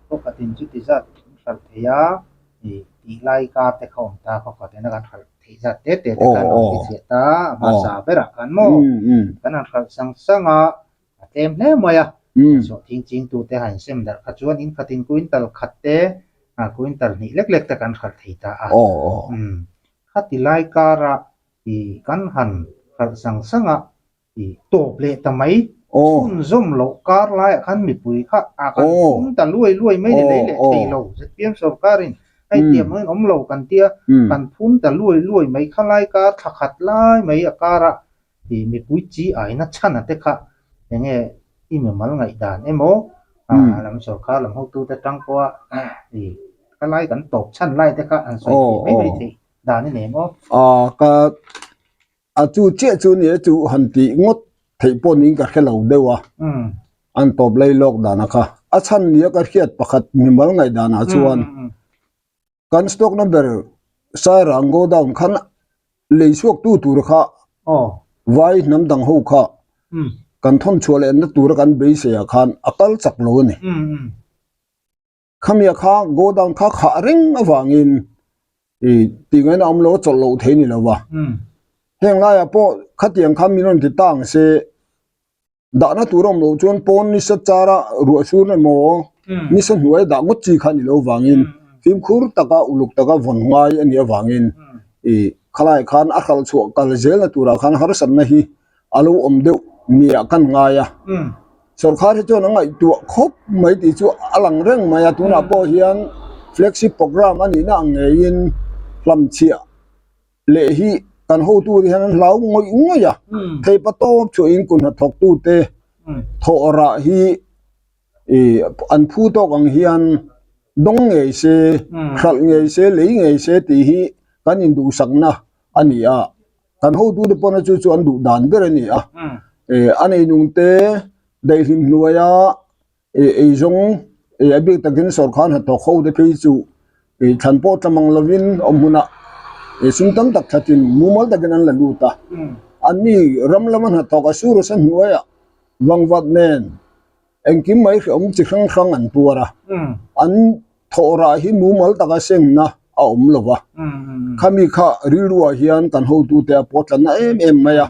khawkhatin chuti zat an hralh thei a. Ih tih lai kar te kha awm ta khaw khat ena kan hralh theih zat te te te khan rawn ti chhiah ta a hmasa berah khan maw kan han hralh sang sang a a tlem hle mai a sawhthing ching tu te han sem darh kha chuan in khatin quintal khat te ah quintal hnih lek lek te kan hralh thei ta a khati lai kara ih kan han. hralh sang sang a i tawp leh ta mai. Chhunzawm loh kar laiah khan mipui kha a kan phun ta luai luai mai ni lei leh thei lo. ZPM sorkarin hei tiam angin awm lo kan tia kan phun ta luai luai mai kha lai kar thla khat lai mai a kara i mipui chi aina chhan a te kha enge i mimal ngaihdan emaw a lam sorkar lam hotute tang pawha i kha lai kan tawp chhan lai te kha an sawi theih mai mai theih dan i nei maw? A ka a chu chiah chu nia chu han tih ngawt theih pawh niin ka hre lo deuh a an tawp lei lawk dan a kha a chhan nia ka hriat pakhat mimal ngaihdan ah chuan Kan stock number Sairang godown khan lei chhuak tu tur kha vai hnam dang ho kha kan thawn chhuah leh na tura kan beisei ah khan a kal chak lo a ni. Khamia kha godown kha khah reng avangin i tih ngaihna awm lo a chawlh loh thei ni lo va. Heng laiah pawh khatiang khan min rawn ti ta ang se Dahna tur a awm loh chuan pawn nisa chara ruah sur emaw nisa hnuai dah ngawt chi kha a ni lo vangin fimkhur taka uluk taka vawn ngai a nih avangin ih khalai khan a hralh chhuah kal zelna turah khan harsatna hi a lo awm deuh niah kan ngai a. Sawrkhar hi chuan a ngaihtuah khawp mai tih chu a lang reng mai a tunah pawh hian flagship programme a nihna ang ngeiin hlamchhiah leh hi kan hotu te hian an hlau ngawih ngawih a theipa tawp chuahin kut hnathawk tute thawh rah hi ih an phu tawk ang hian dawng ngei se hralh ngei se lei ngei se tih hi kan induhsakna a ni a kan hotu te pawh na chu chu an duh dan ber a ni a ih a neinung te daihlim hnuaia. Ih eizawng ih a bik takin sawrkar hnathawk ho te phei chu ih thlan pawh tla mang lovin awm hunah ih sum tam tak thatin mumal takin an la lut a anni ram lama hnathawk a sur asa hnuaiah vangvat nen engkim mai hrehawm chi hrang hrang an tuar a an thawh rah hi mumal taka sengna a awm lo va khami kha rilruah hian kan hotute a pawh tlanna em em mai a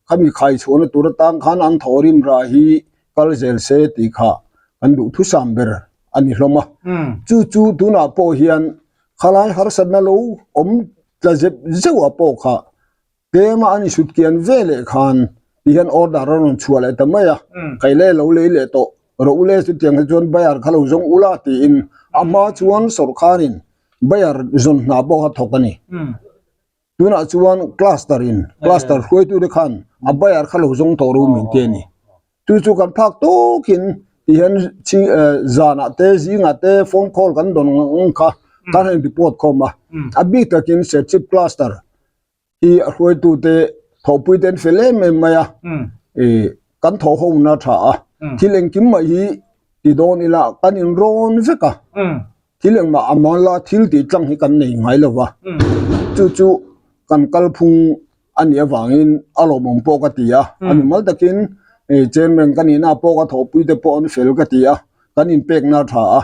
khami khaichhuahna tur atang khan an thawh rim rah hi kal zel se tih kha kan duh thusam ber a ni hlawm a. Chu chu tunah pawh hian khalai harsatna lo awm tla zep zeuh ah pawh kha tlema an insut kian ve leh khan ti hian order a rawn chhuah leh ta mai a, kaile lo lei leh tawh rawh u le chutiang hi chuan bayar kha lo zawng ula tiin a hma chuan sawrkharin bayar zawn hna pawh kha thawk a ni. Tunah chuan cluster in cluster hruaitu te khan a bayar kha lo zawng tawh ru min ti a ni. Chu chu kan phak tawkin ti hian chi zanah te zingah te phone call kan dawn ang kha kan han report khawm a. A bik takin Serchhip cluster hi a hruaitu te thawhpui te an fel em em mai a. Ih kan thawh ho na tha a. Thil engkim mai hi ti dawn ila kan inrawn vek a. Thil engmah a mawn la thil tih tlang hi kan nei ngai lo va, chu chu kan kalphung a nih avangin a lawmawm pawh ka ti a, a ni mal takin chairman ka nihna pawh ka thawhpui te pawh an fel ka ti a, kan inpekna a tha a,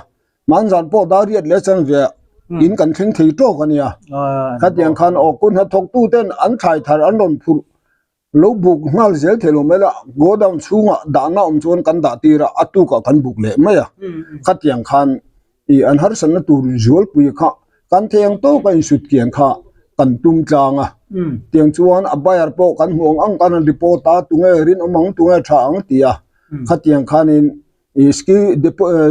hmanzan pawh dariat leh chanve in kan thleng thei tawk a nia, khatiang khan aw kut hnathawktu ten an thlai thar an rawn phurh Lo buk nghal zel thei lo mai la, godown chhungah dahna awm chuan kan dah tir a, a tukah kan buk leh mai a. Khatiang khan ih an harsatna tur zualpui kha kan thei ang tawk a insut kian kha kan tum tlang a. Tiang chuan a buyer pawh kan hmu ang ang kan han report a, tunge rinawm ang, tunge tha ang ti a. Khatiang khanin ih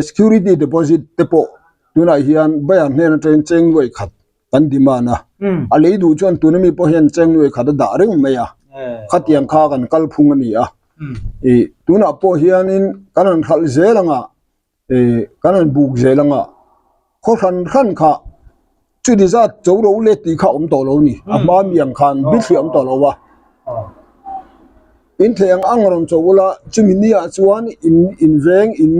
security deposit te pawh tunah hian buyer hnen atangin cheng nuaih khat kan demand a a lei duh chuan tuna mi pawh hian cheng nuai khat a dah reng mai a khatiang kha kan kal phung a ni a ih tunah pawh hianin kan han hralh zel anga ih kan han buk zel anga khaw hran hran kha chuti zat cho ro let tih kha a awm tawh lo a ni a hma mi ang khan bithliah a awm tawh lo a in theih ang ang rawn cho ula chumi ni ah chuan in inveng in.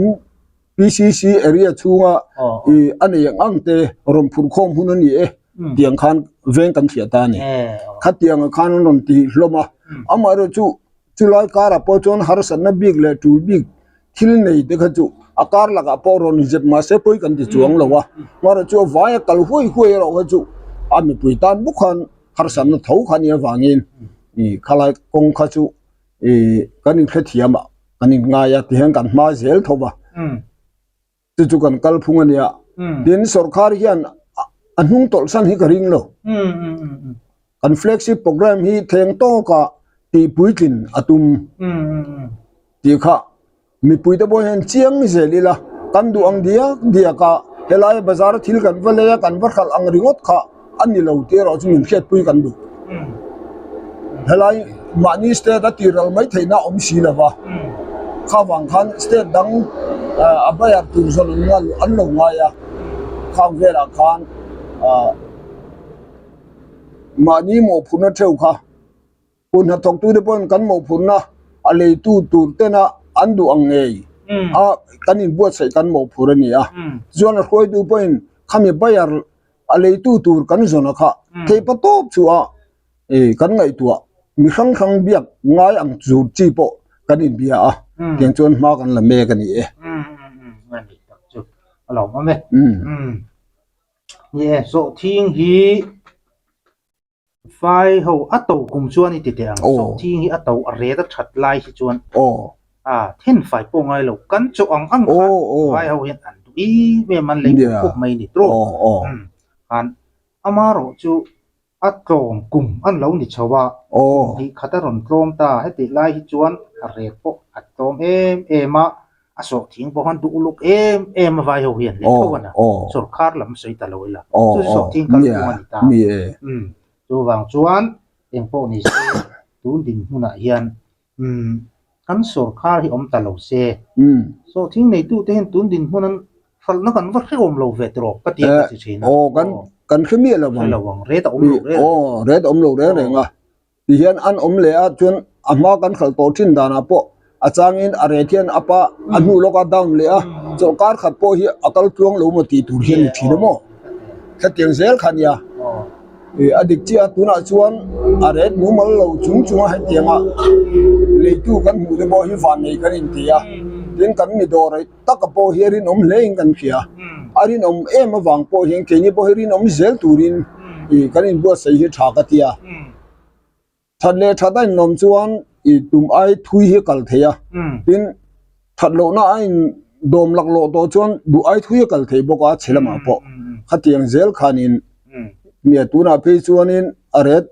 PCC area chhunga i a nei ang ang te rawn phurh khawm hun a ni e tiang khan veng kan hriat ta a ni. Khatiang ah khan an rawn ti hlawm a, amaherawh chu chulai karah pawh chuan harsatna bik leh tul bik thil nei te kha chu a kar lakah pawh rawn zep mahse pawi kan ti chuang lo a, amaherawh chu a vaia kal huai huai erawh kha chu a mipui tan bawk khan harsatna tho kha a nih avangin i khalai kawng kha chu i kan inhrethiam a. Kan inngai a tihian kan hma zel tho va chu chu kan kal phung a nia tin sorkar hian a hnung tawlh san hi ka ring lo kan flagship program hi thleng tawk a. tihpuitlin a tum tih kha mipuite pawh hian chiang zel ila kan duh ang diak diak a helai bazar a thil kan va lei a kan va hralh ang ringawt kha a ni lo tih erawh chu min hriatpui kan duh. Helai mahni state a tihral mai theihna a awm si lo va, kha vang khan state dang a bayar tur zawn an lo ngai a, khang velah khan ah mahni mawhphurhna theuh kha hun hnathawktute pawhin kan mawhphurhna a leitu tur tena an duh ang ngei a kan inbuatsaih kan mawhphurh a ni a, chuan a hruaitu pawhin khami bayar a leitu tur kan zawn a kha theihpa tawp chu a kan ngaihtuah mi hrang hrang biak ngai ang tur chi pawh kan inbia a tiang chuan hma kan la mek a ni e. Ni e, sawhthing hi Vai ho a to kum chuan i ti teh ang. Sawhthing hi a to a ret a that lai hi chuan a then fai pawh ngai lo. Kan chaw ang ang khan vai ho hian an duh em em an lei khawp khawp mai ni tawh. Khan amarawh chu a tlawm kum an lo ni chho a, kum hnih khat a rawn tlawm ta. Hetih lai hi chuan a ret pawh a tlawm em em a. A sawhthing pawh khan duh uluk em em a vai ho hian leh tho a na sawrkhar lam sawi ta lo ila chu chu sawhthing kal phung a ni ta umm chuvang chuan eng pawh ni se tun dinhmunah hian umm kan sawrkhar hi awm ta lo se sawhthing neitute hian tun dinhmun an hralhna kan va hrehawm lo ve tawh ka ti a ka ti thin a kan kan hre miah lo ang hre lo ang ret a awm lo reng aw ret awm lo reng reng a. Ti hian an awm leh a, chuan a hma kan hralh tawh thin danah pawh a changin a ret hian up a, a hnu lawka down leh a, chawlhkar khat pawh hi a kal tluang lo maw tih tur hian ni thin a maw? Hetiang zel kha nia. Ih a dik chiah a, tunah chuan a ret mumal lo chung chunga hetianga leitu kan hmuh te pawh hi vannei kan inti a, tin kan mi dawr taka pawh hi a rinawm hle in kan hria. A rinawm em avang pawh hian keini pawh hi rinawm zel turin ih kan inbuatsaih hi tha ka ti a. That leh that a inlawm chuan ih tum ai thui hi kal thei a, tin that lohna a in dawm laklawh tawh chuan duh ai thui a kal thei bawk a chhe lamah pawh khatiang zel khanin nia tunah phei chuanin a ret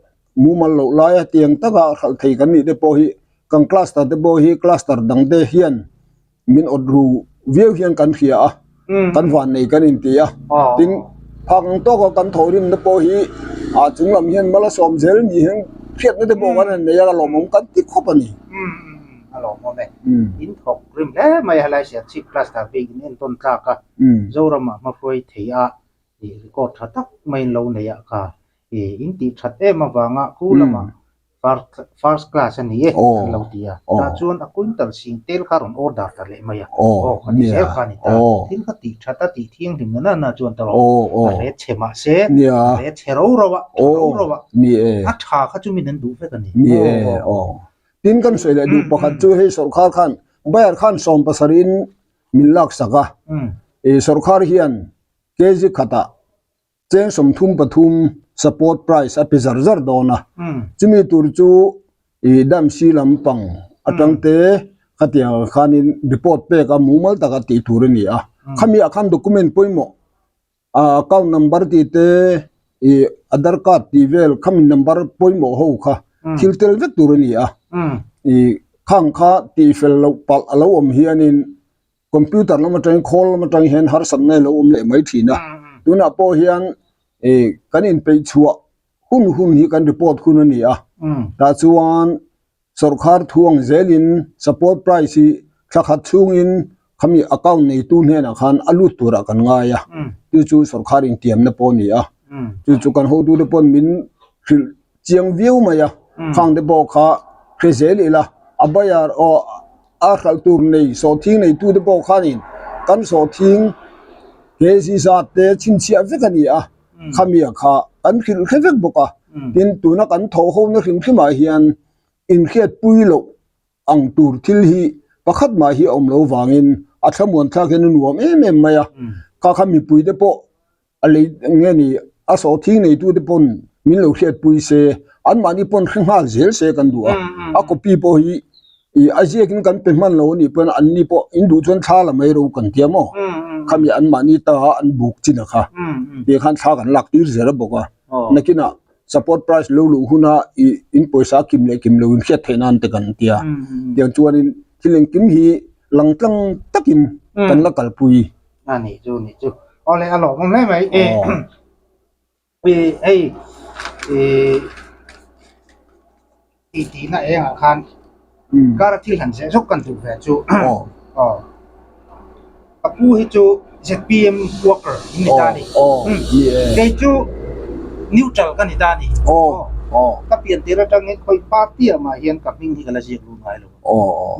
mumal loh laia tiang taka hralh thei kan nih te pawh hi kan cluster te pawh hi cluster dang te hian min awt ru viau hian kan hria a kan van nei kan inti a tin phak ang tawka kan thawh rimna pawh hi a chung lam hian mal a sawm zel ni hian hriatna te pawh kan han nei a a lawmawm kan ti khawp a ni. A lawmawm e. In thawk rim hle mai a helai Serchhip cluster bik in entawn tlak a Zoramah hmahruai thei a ih record tha tak maiin lo nei a kha ih in tih that em avanga khu lamah first class a ni e an lo ti a tah chuan a quintal sing tel kha rawn order ta leh mai a aw kha ti zel kha a ni ta thil kha tih that a tih thianghlim na na chuan ta rawh a ret chhe mah se a ret chhe ro ro a tha ro ro a a tha kha chu min an duh vek a ni tin kan sawi leh duh pakhat chu hei sawrkhar khan Bayer khan 70 in min laksak a sawrkhar hian kg khatah cheng 33 support price a pe zar zar dawn a, chumi tur chu ih damsi lampang atang te khatiang khanin report pek a mumal taka tih tur a ni a, khami ah khan document pawimawh ah account number tih te ih aadhar card tih vel khami number pawimawh ho kha thil tel vek tur a ni a, ih khang kha tih fel loh palh a lo awm hianin Computer lam atangin khawl lam atang hian harsatna a lo awm leh mai thin a, tunah pawh hian ih kan inpeih chhuah hun hun hi kan report hun a ni a, tah chuan sawrkhar thu ang zelin support price hi thla khat chhungin khami account neitu hnenah khan a lut turah kan ngai a, chu chu sawrkhar intiamna pawh a ni a, chu chu kan hotute pawn min hrilh chiang viau mai a, khang te pawh kha hre zel ila a bayar aw a hralh tur nei sawhthing nei tu te pawh khanin kan sawhthing he zizat te chhinchhiah vek a ni a khami ah kha kan hrilh hre vek bawk a tin tuna kan thawh ho na hrim hrim ah hian inhriatpui loh ang tur thil hi pakhat mah hi a awm lo vangin a thlamuan thlak hian a nuam em em mai a kha kha mipui te pawh a lei nge ni a sawhthing neitute pawn min lo hriatpui se anmahni pawn hre nghal zel se kan duh a a copy pawh hi ih a ziakin kan pe hman lo anih pawn anni pawh in duh chuan thla la mai ro kan tia maw khami anmahni ta an buk chin a kha tih khan thla kan lak tir zel a bawk a nakinah. Support price lo luh huna i in pawisa kim leh kim lo in hriat theih nan te kan ti a. Tiang chuanin thil engkim hi langtlang takin kan la kalpui. A nih chu nih chu. Awle a lawmawm hle mai. I hei i ti tihna engah khan kar a thil han zeh zawk kan duh ve chu aw ka pu hi chu ZPM worker in ni ta a ni kei chu neutral ka ni ta a ni ka pian tir atangin khawi party ah mah hian ka hming hi ka la ziak lut ngai lo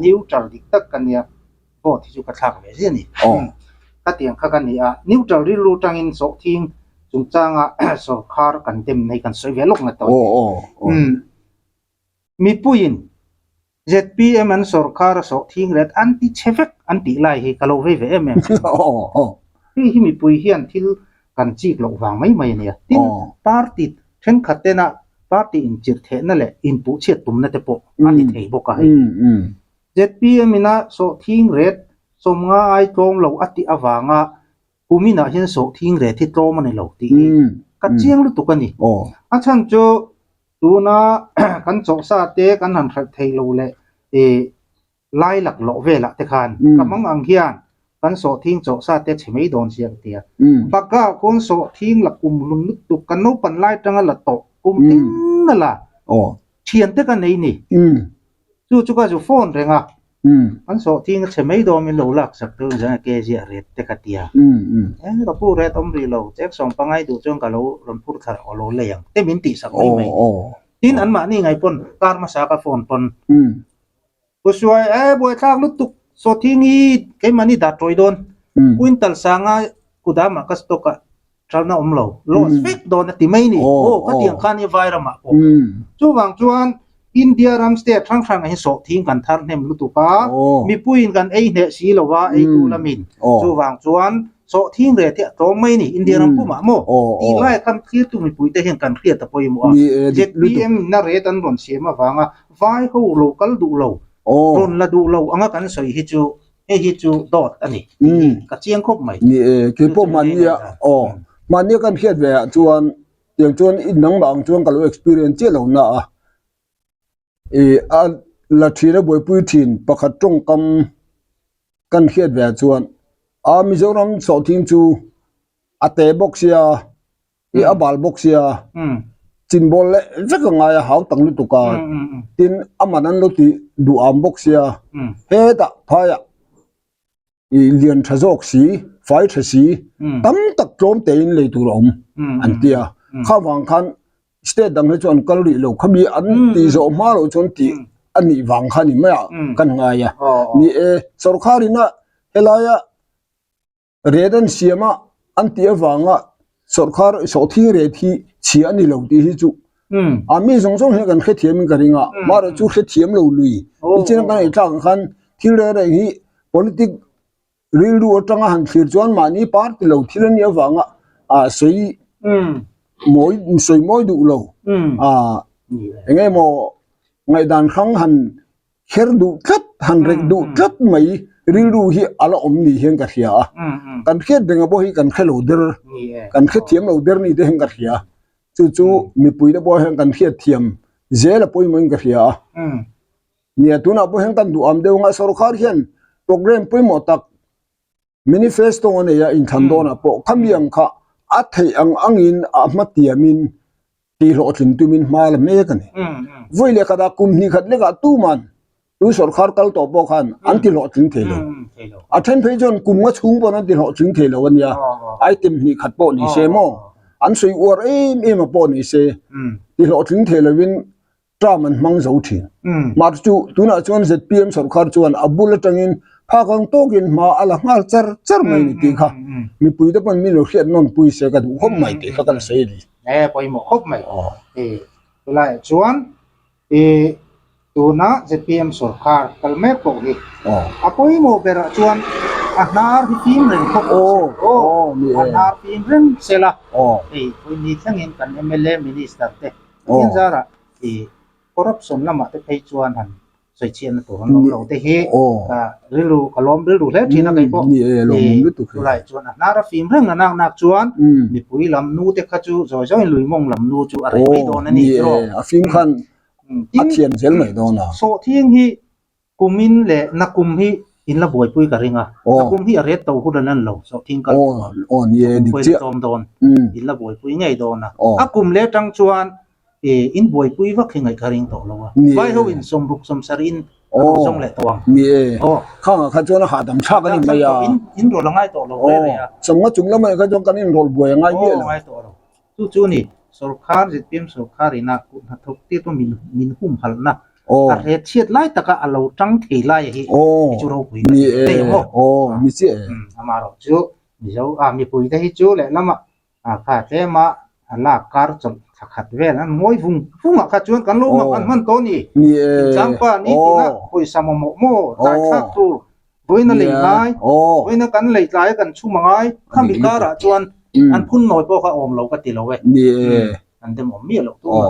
neutral dik tak ka nia. vote hi chu ka thlak ve zia a ni. Khatiang kha ka ni a, neutral rilru tangin sawhthing chungchanga sawrkhar kan dem nei kan sawi ve lawk ngat tawh a ni. Mipuiin ZPM an sawrkhar a sawhthing ret an ti chhe vek an tih lai hi ka lo vei ve em em. Hei hi mipui hian thil kan chik loh vang mai mai a nia. Tin, party thenkhat tena party inchirh thehna leh inpuhchhiat tumna te pawh a ni thei bawk a hei. ZPM ina sawhthing ret sawmnga ai tlawm lo a tih avanga kuminah hian sawhthing ret hi tlawm a ni lo tih hi ka chiang lutuk a ni. A chhan chu tuna kan chawhsa te kan han hralh thei lo leh lai laklawh velah te khan ka mang ang hian kan sawhthing chawhsa te chhe mai dawn sia ka ti a. Bakah khawn sawhthing la kum hlun lutuk kan naupan lai tanga la tawh kum tin a la thian te ka nei ni. Chu chu ka zu phone reng a, an sawhthing a chhe mai dawn min lo lak sak deuh zan a ke ziah ret te ka ti a. E ka pu ret awm rih lo, chek sawm pangai duh chuan ka lo rawn phur thar aw lo lei ang te min tih sak mai mai. Tin anmahni ngai pawn kar hmasa ka phone pawn Pu Suai e buaithlak lutuk sawhthing hi keimahni dah tawi dawn quintal sanga kudamah ka stock a Ṭhalna awm lo, loss vek dawn a ti mai ni. Aw, khatiang khan hi vai ramah pawh. Chuvang chuan India ram state hrang hrangah hian sawhthing kan thar hnem lutuk a, mipuiin kan ei hneh si lo va, eitu lamin. Chuvang chuan sawhthing reh hi a tlawm mai ni, India ram pumah maw? Tih lai khan thlirtu mipuite hian kan hriat a pawimawh a. ZPM in a ret an rawn siam avanga vai ho lo kal duh lo, rawn la duh lo anga kan sawi hi chu Hei hi chu dawt a ni tih hi ka chiang khawp mai. Ni e, kei pawh mahnia aw mahnia kan hriat ve ah chuan tiang chuan i nangmah ang chuan ka lo experience chiah lo na a, i a la thin a buaipui thin pakhat tawngkam kan hriat ve ah chuan a Mizoram sawhthing chu a te bawk sia i a bal bawk sia chinbawl leh vek a ngai a hau tak lutuk a tin a man an lo tih duh am bawk sia hetah phaiah i lian tha zawk si fai tha si tam tak tlawm tein lei tur a awm an ti a kha vang khan state dang hi chu an kal rih lo khami an tih zawh hma loh chuan tih a nih vang kha ni mai a kan ngai a ni e sorkar ina helaia Ret an siam a, an tih avanga sawrkar sawhthing ret hi chhia a ni lo tih hi chu a mi zawng zawng hian kan hrethiam in ka ring a, mahrawh chu hrethiam lo lui nichin kan ei tlak ang khan thil reng reng hi politic rilru atanga han thlir chuan mahni party lo thil a nih avanga ah sawi mawi sawi mawi duh lo ah eng nge maw ngaihdan hrang han Kher duh tlat, han rek duh tlat mai rilru hi a la awm ni hian ka hria a. Kan hriat renga pawh hi kan hre lo der, kan hrethiam lo der ni te hian ka hria. Chu chu mipui te pawh hian kan hriatthiam zel a pawimawhin ka hria a. Nia tunah pawh hian kan duham deuh anga sorkar hian programme pawimawh tak Manifesto a nei a inthlan dawnah pawh khami ang kha a theih ang angin a hmatiamin tihhlawhtlin tumin hma la mek a ni. Vawi leh khatah kum hnih khat lekah tuman tun sawrkhar kal tawh pawh khan an tihlawhtling thei lo. A then phei chuan kum nga chhung pawn an tihlawhtling thei lo a nia. Item hnih khat pawh ni se maw an sawi uar em em a pawh ni se tihlawhtling thei lovin term an hmang zo thin. Mah chu tunah chuan ZPM sorkar chuan a bul atangin phak ang tawkin hma a la nghal char char mai ni tih kha mipui te pawn min lo hriat nawn pui se ka duh khawp mai tih kha kan sawi a ni. E pawimawh khawp mai. E tulaiah chuan e tuna ZPM sorkar kal mek pawh hi a pawimawh berah chuan a hnar hi fim reng khawp ang se. A hnar fim reng sela hei vawiin thlengin kan mla minister te Tin zarah i corruption lamah te phei chuan han Sawichhiatna tur an awm lo te hi rilru ka lawm rilru hle thin a kei pawh chulai chuan a hnar a fim reng a nak nak chuan mipui lam nu te kha chu zawi zawiin lui mawng lam nu chu a rei mai dawn a ni tiraw a fim khan a thiam zel mai dawn a sawhthing hi kumin leh nakum hi in la buaipui ka ring a nakum hi a ret to hun an lo sawhthing kal dik chiah tlawm dawn in la buaipui ngei dawn a a kum leh atang chuan E in buaipui vak hi ngaih ka ring tawh lo a. Vai ho in sawmruk sawmsarih in a rawn zawng leh tawh ang. Ni e. Khang ah kha chuan a hahdam thlak a ni mai a. In in rawl a ngai tawh lo rei rei a. Sawmnga chung lamah kha chuan kan in rawl buai a ngai miah lo. Ngai tawh lo. Chu chu ni sorkar ZPM sorkar ina kut hnathawk tir pawh min min humhalhna a hret chhiat lai taka a lo tang thei lai hi hi chu ropui ka ti thei ang aw. Ni chiah e. Amaherawh chu Mizo a mipui te hi chu lehlamah A kha tlem a, a lak kar chawlh thla khat vel an ngawi vung vung ah kha chuan kan lo mak an hman tawh a ni. Inchangpa ni tina pawisa mamawh maw tlai thlak tur vawiin a lei ngai, vawiin a kan lei tlai a kan chhum a ngai, khami karah chuan an phun nawi pawh kha awm lo ka ti lo e. An dem awm miah loh tum a,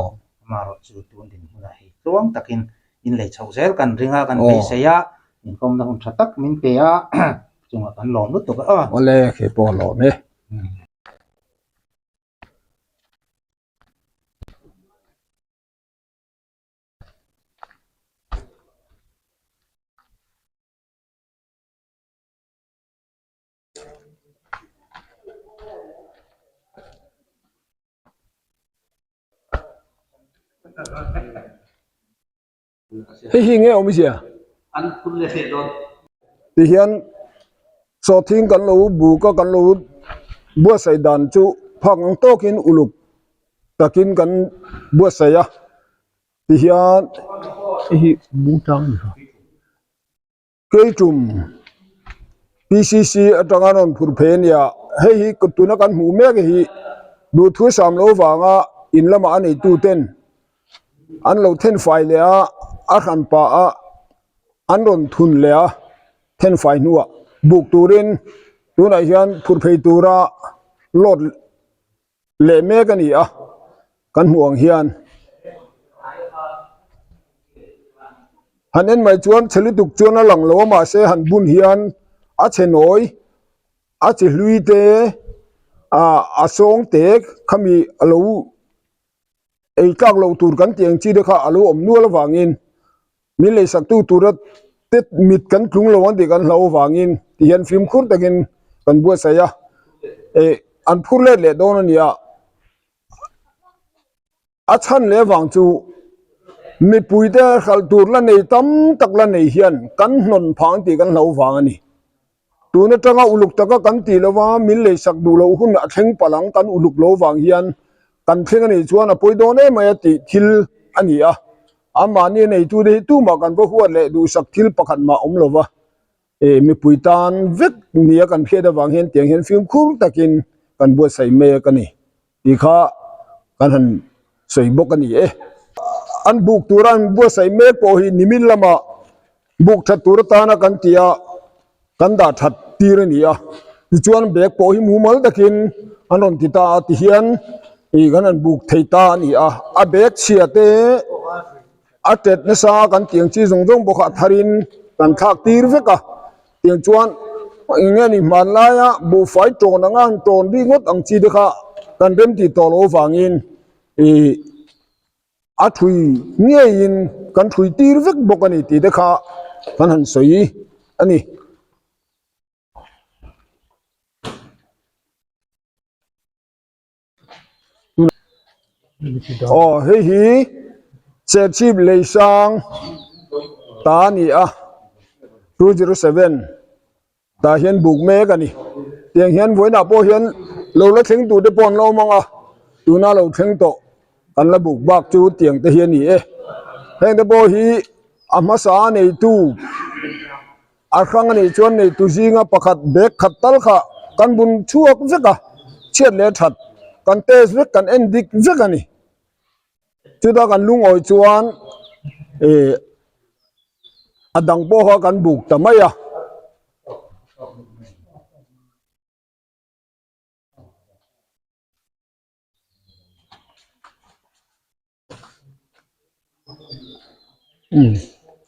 amaherawh chu tun dinhmunah hei tluang takin in lei chhoh zel kan ring a, kan beisei a, inkawmna hun tha tak min pe a, chungah kan lawm lutuk a. Awle, khi pawh a lawm e. Hei hi nge awm zia? An phun leh hleh dawn. Tihian sawhthing kan lo buk a, kan lo buatsaih dan chu phak ang tawkin uluk takin kan buatsaih a. Tihian hei hi bung tlang a ni kha. Keitum PCC atanga rawn phur phei a nia, hei hi tuna kan hmuh mek hi duhthu sam lo vanga in lamah a neitu ten an lo then fai leh a, a hran pah a an rawn thun leh a then fai hnuah buk turin tunah hian phur phei tura load leh mek a ni a kan hmuh ang hian han en mai chuan chhe lutuk chuan a lang lo a mahse han bun hian a chhe nawi a chi hlui te ah a sawng te khami a lo ei tlak loh tur kan tih ang chi te kha a lo awm nual avangin Min leisaktu tura te mit kan tlung lo ang tih kan hlauh avangin ti hian fimkhur takin kan buatsaih a, eh an phur let leh dawn a ni a, a chhan leh avang chu mipuite hralh tur la nei tam tak la nei hian kan hnawn phang tih kan hlauh vang a ni. Tun atanga uluk taka kan tih lova min leisak duh loh hun a thleng palh ang kan uluk lo vang hian kan thleng a nih chuan a pawi dawn em mai a tih thil a ni a. Amahni neitute hi tumah kan va huat leh duhsak thil pakhat mah awm lova eh mipui tan vek nia kan hriat avang hian tiang hian fimkhur takin kan buatsaih mek a ni tih kha kan han sawi bawk a ni e. An buk tura an buatsaih mek pawh hi nimin lamah Buk that tur atana kan tih a, kan dah that tir a ni a, tichuan bag pawh hi mumal takin an rawn ti ta a tihian ih kan rawn buk thei ta a ni a, a bag chhia te a tet nasa kan tih ang chi zawng zawng bawk a tharin kan thlak tir vek a, tiang chuan eng nge ni hmanlaia buhfai tawn anga han tawn bik ngawt ang chi te kha kan rem tih tawh loh avangin ih. A thui ngeiin kan thui tir vek bawk a ni tih te kha kan han sawi a ni. Aw hei hi Serchhip Leisang ta a ni a 207. Tah hian buk mek a ni. Tiang hian vawiinah pawh hian lo la thleng tur te pawh an la awm ang a, tuna lo thleng tawh kan la buk bak chu tiang te hi a ni e. Heng te pawh hi a hmasa a neitu a hrang a nih chuan neitu zinga pakhat bag khat tal kha kan bun chhuak vek a, chhiat leh that kan test vek kan en dik vek a ni. Chuta kan lungawi chuan ih a dang pawh kha kan buk ta mai a.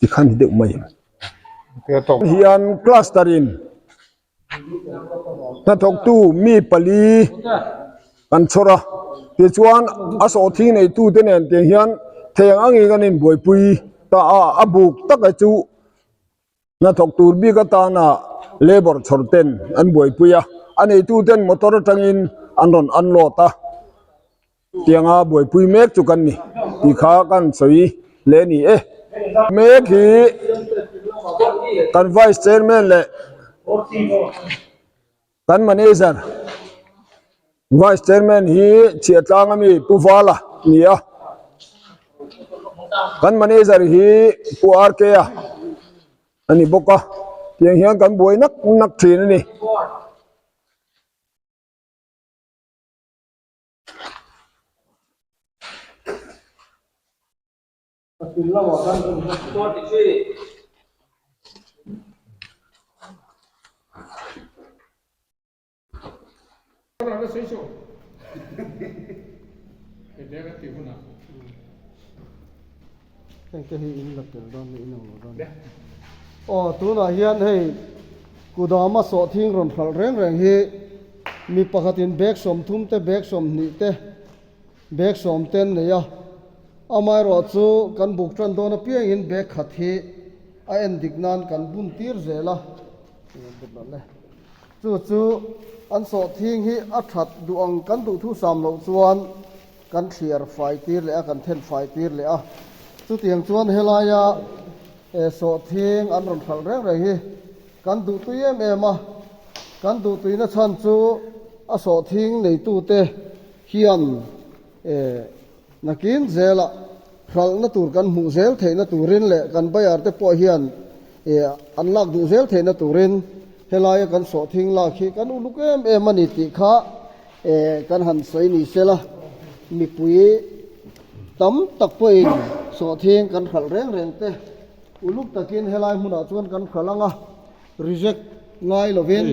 Tikhan ni deuh mai em? Hian cluster in hnathawktu mi pali kan chhawr a tichuan a sawhthing neitu te nen tiang hian thei ang angin kan inbuaipui ta a a buk taka chu hnathawk tur bik atana labour chhawr ten an buaipui a a neitu ten motor atangin an rawn unload a. Tianga buaipui mek chu kan ni tih kha kan sawi hle ni e. Mek hi kan vice chairman leh kan manager vice chairman hi Chhiahtlang ami Pu Vala ni a, kan manager hi Pu RK a a ni bawk a, tiang hian kan buai nak nak thin a ni. Hengte hi in la tel dawn ni in ang lo dawn ni. Aw tunah hian hei kudama sawhthing rawn hralh reng reng hi Mi pakhatin bag 30 te, bag 20 te, bag 10 te an nei a. Amaherawh chu kan buk tan dawn apiangin bag khat hi a en dik nan kan bun tir zel a. Chu chu an sawhthing hi a that duh ang kan duhthu sam loh chuan kan thliar fai tir leh a, kan then fai tir leh a. Chutiang chuan helaia sawhthing an rawn hralh reng reng hi Kan duhtui em em a, kan duhtuina chhan chu a sawhthing neitute hian nakin zelah hralhna tur kan hmuh zel theihna turin leh kan buyer te pawh hian an lak duh zel theihna turin helaia kan sawhthing lak hi kan uluk em em a ni tih kha kan han sawi ni sela, mipui tam tak pawhin sawhthing kan hralh reng reng te. Uluk takin helai hmunah chuan kan hralh ang a, reject ngai lovin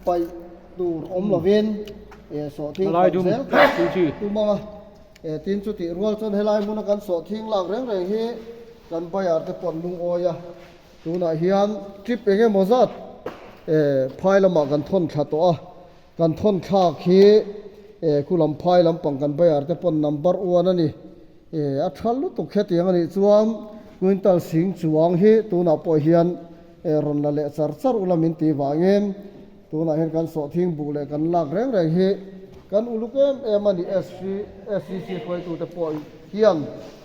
paih tur awm lovin sawhthing hralh zel kan tum ang a. Tin chutih rual chuan helai hmuna kan sawhthing lak reng reng hi kan buyer te pawh an lungawi a, tunah hian trip eng emaw zat phai lamah kan thawn thla tawh a, kan thawn thlak hi khu lam phai lampang kan buyer te pawn number one a ni. E, a tha lutuk hetiang a nih chuan quintal sing chuang hi tunah pawh hian e rawn la leh char char ula min tih vangin tunah hian kan sawhthing buh leh kan lak reng reng hi kan uluk em em a ni SC SCC hruaitute pawh hian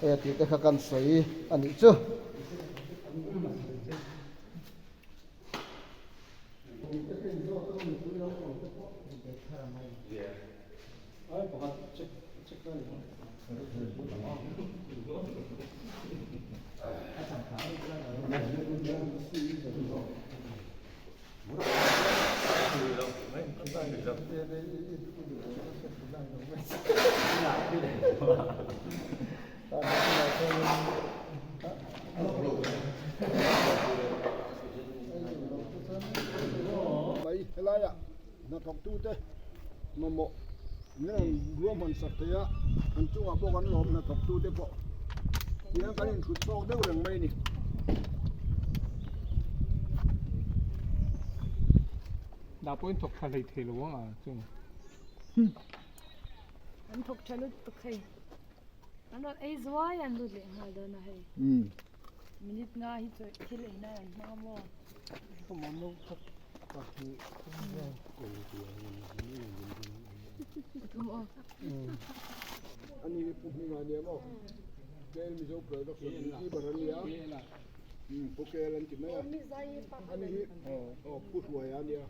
e tih te kha kan sawi a nih chu. Mai helaiah hnathawktute mamawh min rawn ruahman sak thei a an chungah pawh kan lawm hnathawktute pawh tihian kan inhrut chhuak deuh reng mai a ni. Dah pawhin thawk tha hlei thei lo ang a chung. An thawk tha lutuk hei. An rawn ei zuai an lut leh nghal dawn a hei. Minute nga hi chu thil ei nan an hmang a maw. Ani hi Pu Hminga ania maw? KL Mizo Production YouTuber ania. Pu KL an ti mai a. Ani hi Pu Hruaia ania.